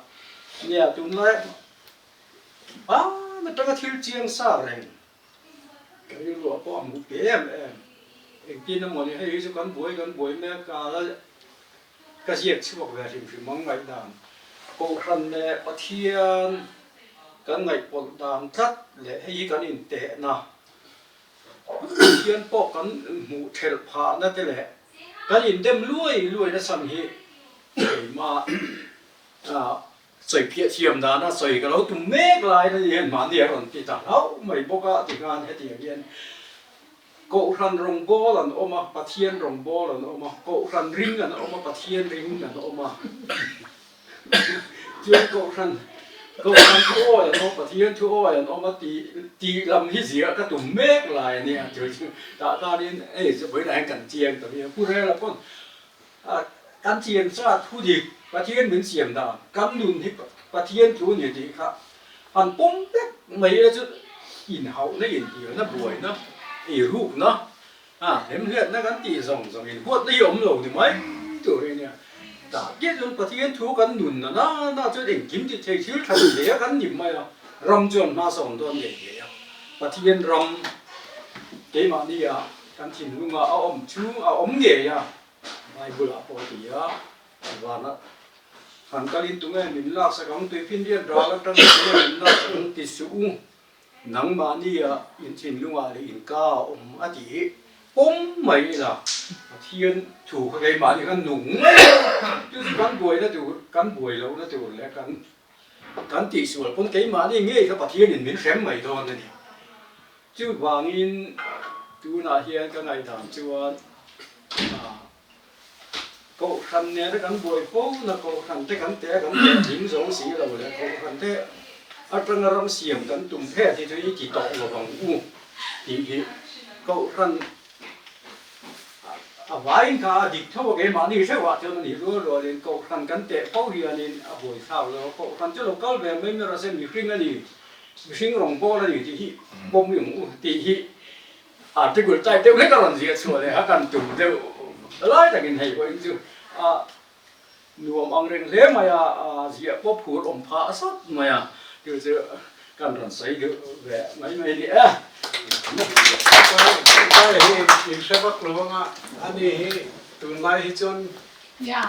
S3: nia tunlai hman atanga thil chiang sa reng. Ka rilruah pawh a hmuh pe em em. Engtin emaw ni hei hi chu kan buai kan buai mek a la ka ziak chhuak ve hrim hrim ang ngaihdan. Kohhran leh Pathian kan ngaihpawlh dan tlat leh hei hi kan intehna Pathian pawh kan hmuh thelh phahna te leh kan indem luai luai na chhan hi keimah Sawi phiah thiam dana sawi ka lo tum mek lai na hian mahni a rawn ti ta hlauh mai bawk a tikhan hetiang hian Kohhran rawngbâwl an awm a, Pathian rawngbâwl an awm a, Kohhran ring an awm a, Pathian ring an awm a. Chuan Kohhran Kohhran thu awi an awm, Pathian thu awi an awm a tih tih lam hi ziah ka tum mek lai a nia chu chu tah tanin hei vawiinah hian kan chiang ta mai a, Pu Rela pawn Kan chian sa thu dik Pathian min siam dan, kan nun hi Pathian thu ni tih kha han pawm vek mai ila chu inhauhna, inhnialna, buaina, eirukna, hlemhletna kan tih zawng zawng inhuatna hi awm lo ni mai tur hi a nia. Tah chiah chuan Pathian thu kan nun na na na chuan engkim ti thei thil tha ti thei a kan ni mai a, ram chuan hma sawn dawn ngei ngei a, Pathian ram keimahni ah Kan thinlungah a awm chu a awm ngei a, Bible ah pawh a ti a, vanah han kalin tunge min laksak ang, tuifinriat ral atangin tunge min laksak ang ti suh u, nangmahni ah in thinlungah leh in ka a awm a ti hi pawm mai ila, Pathian thu kha keimahni khan nung mai a, chu chu kan buaina tur, kan buai lohna tur leh kan kan tihsual pawn keimahni ngei kha Pathianin min hrem mai dawn a ni. Chuvangin tunah hian ka ngaihdan chuan Kohhran nena kan buai fo na Kohhran te kan te kan teh tling zo si lo leh Kohhran te atanga ram siam kan tum phet hi chu i ti tawh lo ang u tih hi Kohhran. A vaiin kha a dik tho a, keimahni hreuhah chuan a nih rual rualin Kohhran kan teh fo hianin a buaithlak lo a, Kohhran chu lo kal ve mai mai rawh se, mihring a ni, mihring rawngbâwl a ni tih hi pawm i awm u tih hi article type deuh hlek a rawn ziah chhuah leh a kan tum deuh lai takin hei pawhin chu a Nuam ang reng hle mai a, ziah pawh phur awm pha a sawt mai a, chu chu kan rawn sawi deuh ve mai mai ni e.
S2: Kai hi in hre vak lo anga ani hi tunlai hi chuan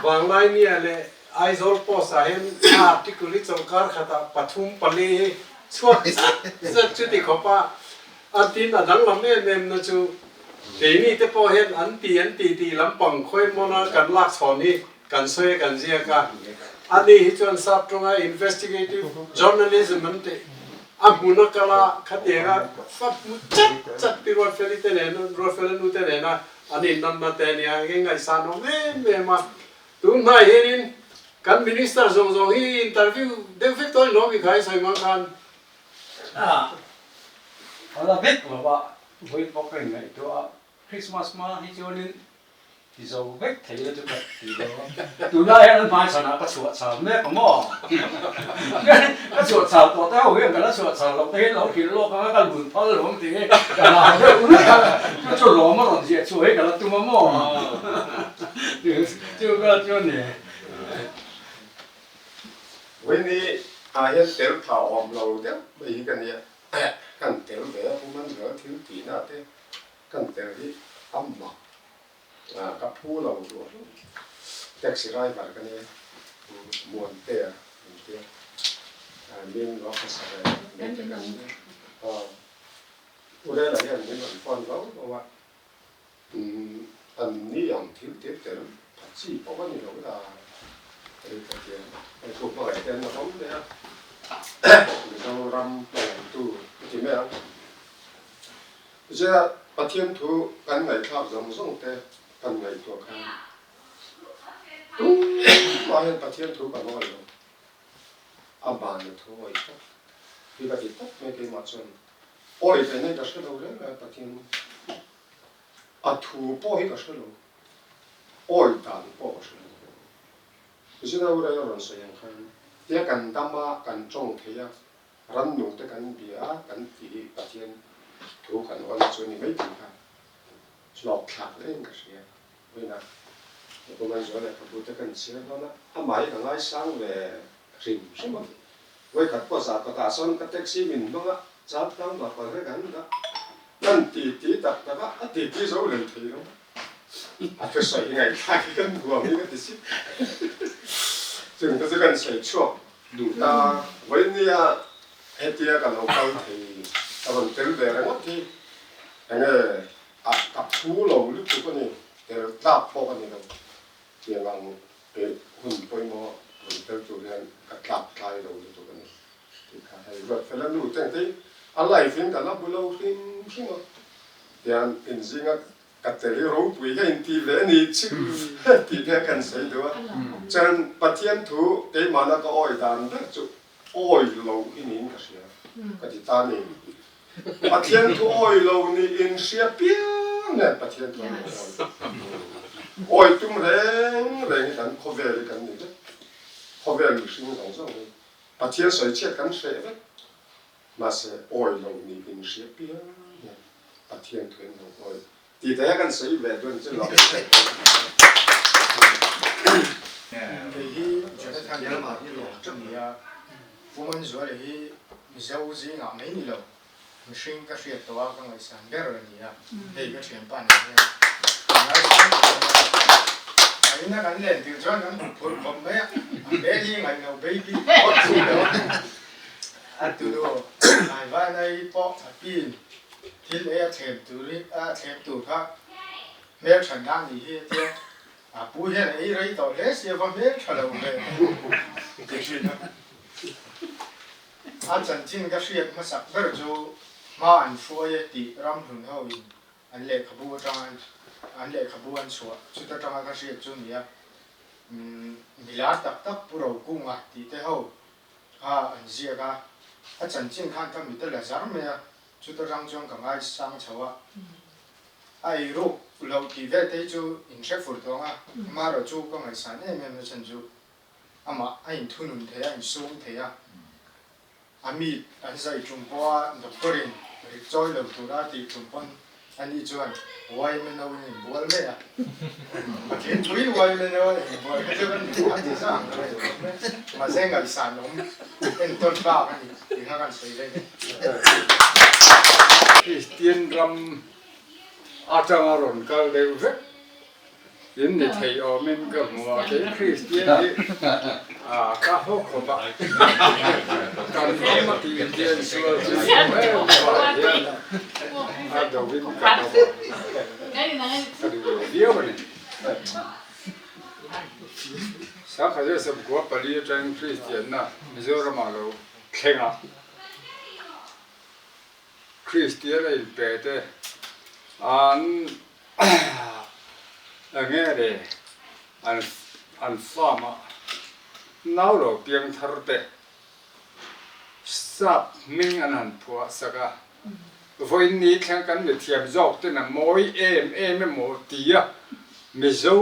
S2: Vanglai nia leh Aizawl Post ah hian a article hi chawlhkar khatah pathum pali hi chhuak zet zet chuti khawp a A tin a danglam em em na chu keini te pawh hian an ti an ti tih lampang khawimawna kan lak chhawn hi kan sawi a kan ziak a. A ni hi chuan sap tawnga investigative journalism an tih a hmuna kal a khatianga fa hmu chat chat pi Ruatfeli te nena Ruatfela nu te nena an innanna te ania eng ngaihsan awm em em a. Tun hmai hianin kan minister zawng zawng hi interview deuh vek tawhin lawm i khai sawi mang khan
S3: A a la vek lo a, vawi pawh ka inngaihtuah a, Christmas hma hi chuanin ti zo vek thei la chu ka ti lo a, tunlai hian an hmai chhanah ka chhuah chhal mek a maw? Ka chhuah chhal tawh te ho hian ka la chhuah chhal loh te hian lo hrilh lawk anga ka lun phal lo ang tih hi ka lau deuh hlek a, chu chu lawm a rawn ziah chhuah hi ka la tum a maw? Chu ka chu a ni.
S8: Vawiini ah hian tel tha awm lo deuh mai hi ka nia, kan tel ve a human zel thil tihna te kan tel hi a mak ka phu lo duh hlauh. Taxi driver ka nia, Muantea an tia, min lo hmasa ve mai te kan nia. Urela hian min rawn phone vau vau a. An ni ang thil te tel pha chi pawh a ni lo ta hei ka ti a, hei thu hmangaih te an la awm leh a, Mizoram hmangaihtu a ti mai ang. Zia Pathian thu kan ngaihthlak zawng zawng te kan ngaihtuah khan tumah hian Pathian thu kan awih lo, a mahni thu awih tlat hi ka ti tawp mai keimah chuan. Awi ve nei ka hre lo reng reng Pathian a thu pawh hi ka hre lo, awi dan pawh ka hre lo. Zira u reng a rawn sawi ang khan tia kan dam a, kan tawng thei a, rannung te kan bia a, kan ti hi Pathian thu kan awn chu a ni mai tih kha hlawk thlak reng ka hria. Vawiinah Pumanzuala lehkhabu te kan chhiar dawn a, amah hi ka ngaisang ve hrim hrim a. Vawikhat pawh zah kawtah sawn ka taxi min hmang a, chal tlang vak vak reng an dah. Kan ti ti tak tak a, a ti ti zo lem thei lo. A thusawi hi ngaihthlak hi kan nuam hi ka ti si. Chung te chu kan sawi chhuak duh ta. Vawinia hetia ka lo kal thei ka rawn tel ve ringawt hi enge a ka phu lo lutuk a ni, tel tlak pawh ka ni lo. Tiang ang hun pawimawh rawn tel tur hian ka tlak tlai lo lutuk a ni tih kha hei Ruatfela nu te ang te hi a life in ka la hmu lo hrim hrim a, tiang inzinga ka tel hi ropui ka inti ve a ni chu tih te kan sawi duh a, chuan Pathian thu keimahna ka awi dan ber chu awi lo hi niin ka hria ka ti ta ni. Pathian thu awi lo ni in hria piang hian Pathian thu an lo awi. Awi tum reng reng hi kan khawvel hi kan ni vek. Khawvel mihring zawng zawng hi Pathian sawi chhiat kan hreh vek. Mahse awi lo ni in hria piang hian Pathian thu an lo awi. Tih te kan sawi ve dawn chu lo.
S6: Kei hi Jonathan Lalmuanpuia ka ni a, Pu Manzuala hi Mizo zingah mai ni lo, mihring ka hriat tawh a ka ngaihsan ber a ni a, hei ka thianpa nen hian kan ngaisang tawh ang a, a ina kan len tir chuan kan hmu phur khawp mai a, a hmel hi ngaihno baby pawh a ni lo a, a tunu Hnaivanai pawh a pin Thil ei a thlem tur hi a thlem tur kha hmeltha na nih hi a tia, a pu hian a ei rei tawh hle sia va hmeltha lo ve ti thin a. A chanchin ka hriat hmasak ber chu hma an hruai e tih ramhlun ho in an lehkhabu atanga an lehkhabu an chhuah chut atanga ka hriat chu nia, milar tak tak Pu Rokunga tih te ho kha an ziak a, a chanchin khan ka mit a la zar mai a, Chuta rang chuan ka ngaisang chho a, a eiruk Fuh loh tih vel te hi chu in hre fur tawng a, amaherawh chu ka ngaihsan em em na chhan chu amah a inthunun thei a, insum thei a, a mi an zai tum pawha doctor in rik chawi lo tura a tih tum pawn ani chuan YMNO in inbual mai a, Pathian thuin YMNO a inbual kha chu kan duh a ti zah ang ka ngaihtuah mai, mahse ngaihsan awm entawn tlak a ni tih kha kan sawi vek e.
S4: Kristian ram atanga rawn kal deuh vek in ni thei awmin ka hmu a, kei Kristian hi ka haw khawp a, kan ram a tih hian sual chu ni em vang hian a dovin ka do a, ka duh lo viau a ni. Sangha Joseph Guapali atangin Kristianna Mizoramah lo thleng a. Kristian a inpe te an enge le an an farm a nau lo piang thar te sap hming an han phuah sak a, vawiin ni thleng kan mithiam zawk ten a mawi em em emaw tia Mizo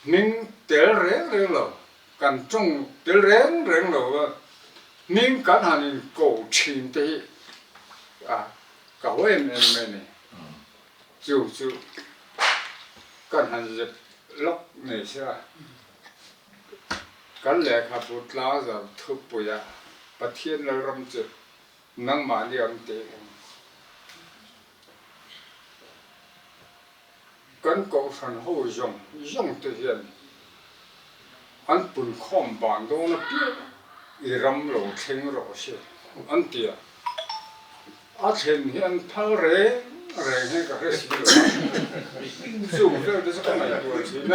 S4: hming tel reng reng lo Kan tawng tel reng reng lo a, hming kan han in ko thin te hi a ka haw em em mai ni. Chu chu kan han zep lawk nei se a, kan lehkhabu tlangzar thupuia Pathian Lalram chu nangmahni awm teh ang. Kan kohhran ho zawng zawng te hian an punkhawm ban dawn apiang i ram lo thleng rawh se an ti a, a thlen hi an phal reng reng hi ka hre si lo a, chung vel te chu ka ngaihtuah thin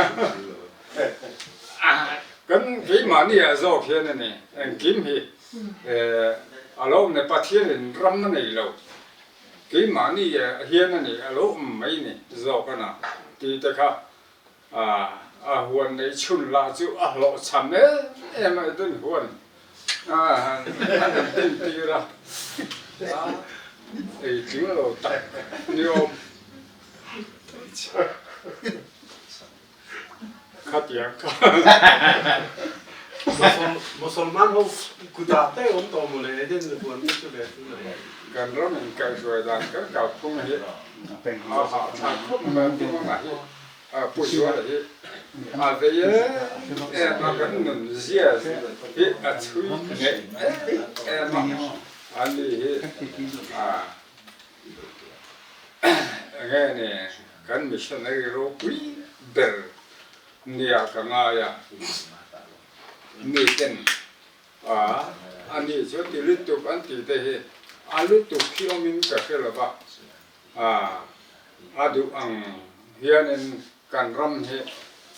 S4: a, kan keimahni ah zawk hian a ni engkim hi a lo awm nei Pathianin ram a nei lo. Keimahni hian a ni, a lo awm mai ni zawk a na tih te kha a huan nei chhun lah chu a hlawhchham em em a, Eden huan a han din tir a, a ei tling lo tak ni awm khatiang kha.
S2: Musalman ho kutah te awm tawh maw le Eden huan te chu ve chu le.
S4: Kan ram in kaihhruai dan kan kalphung hi a hahthlak khawp mai a, Tumanga hi Pu Zuala hi a vei em em a, kan nun zia hi a chhui hneh em em a, ani hi a Enge ni kan missionary ropui ber nia ka ngai a, miten a ani chu ti lutuk an tih te hi a lutuk hi awmin ka hre lo va, a duh ang hianin kan ram hi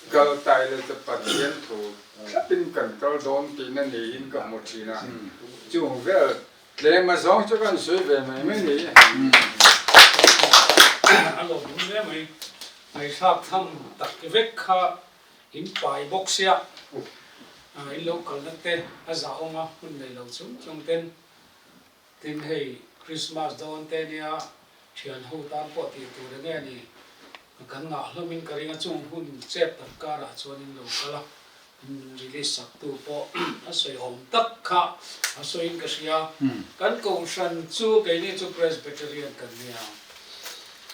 S4: kal tai la chu Pathian thu thlapin kan kal dawn tihna niin ka hmu thin a, chung vel Tlem a zawng chu kan sawi ve mai mai ni.
S1: A lo dum hle mai. Ngaihthlak tham tak vek kha in pai bawk sia. In lo kalna te a zahawm a hun nei lo chung chung ten. Tin hei Christmas dawn te nia thian ho tan pawh tih tur enge ni Kan ngah hlawmin ka ring a, chung hun chep tak karah chuan in lo kal a, min release sak tu pawh a sawi awm tak kha a sawiin ka hria. Kan kohhran chu keini chu Presbyterian kan nia,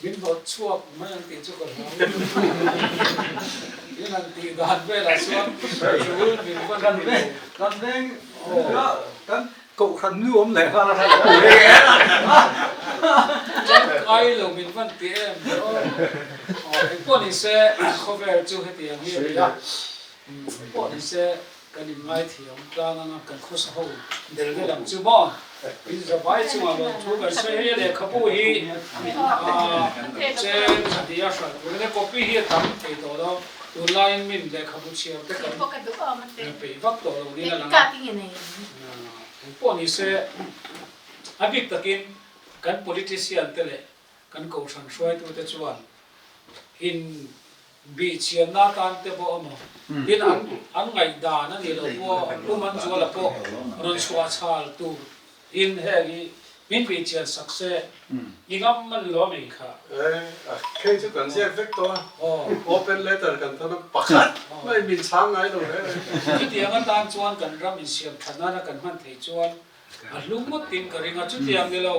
S1: min hnawt chhuak mai ang tih chu ka hlau lutuk. In han tih dan velah chuan tul min van ti lo.
S3: Kan veng kan Kohhran nu awm leh nghal a hre lo.
S1: Tangkai lo min van ti em ve aw. Aw engpawh ni se khawvel chu hetiang hi a ni a, engpawh ni se kan inngaithiam tlang anga kan khawsa ho del del ang chu maw. In zavai chungah lawm thu kan sawi hei a lehkhabu hi chen a ti a hralh tur a nia copy hi a tam thei tawh lo tunlaiin min lehkhabu chhiar te kan peih vak tawh lo niin a lang a. Engpawh ni se, a bik takin kan politician te leh kan kohhran hruaitute chuan in bihchianna atan te pawh emaw, tin an an ngaihdan a nih loh pawh Pu Manzuala pawh rawn chhuah chhal tur in heng hi. Min bih chian sak se, i ngam man lo ami kha.
S2: E, hei chu kan ziak vek tawh a, open letter kan thawn a, pakhat mai min chhang ngai lo reng reng.
S1: Chutiang atan chuan kan ram insiam that nana kan hman theih chuan a hlu ngawt in ka ring a, chutiang ni lo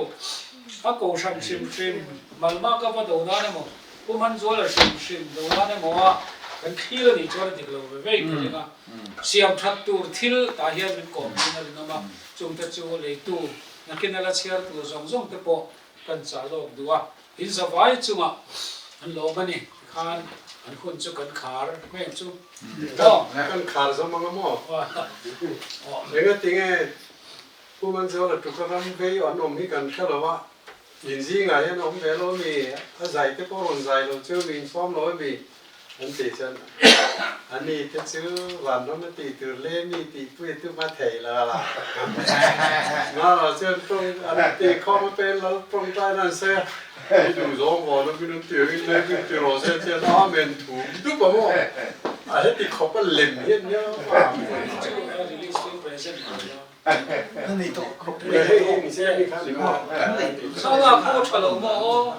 S1: a kohhran hrim hrim Malma ka va do nan emaw, Pu Manzuala hrim hrim do nan emaw a kan thlir a nih chuan a dik lo ve ve in ka ring a, siam that tur thil tah hian min kawm thin a rinawm a, chungte chu leitu Nakin a la chhiar tur zawng zawng te pawh kan chah lawk duh a, in zavai chungah an lawm a ni tikhan an hun chu kan khar hmel chu
S2: aw. Kan khar zawm ang a maw? Enga tinge Pu Manzuala tuka ram vei an awm hi kan hre lo a, in zingah hian a awm ve lo ami, a zai te pawh rawn zai lo chu mi infawm lo ami? An tih chuan a ni te chu vanram a tih tur le mi tih pui tu hma thei lo a la. Mara chuan tawng an ti khawm a pen lo tawngtai nan se i duh zawng vawn a min an ti angin le min ti rawh se chuan amen thu dup a maw a heti khawp a lem hian nia
S9: A nei tawh khawp
S2: mai.
S1: Thlalak pawh tha lo maw aw.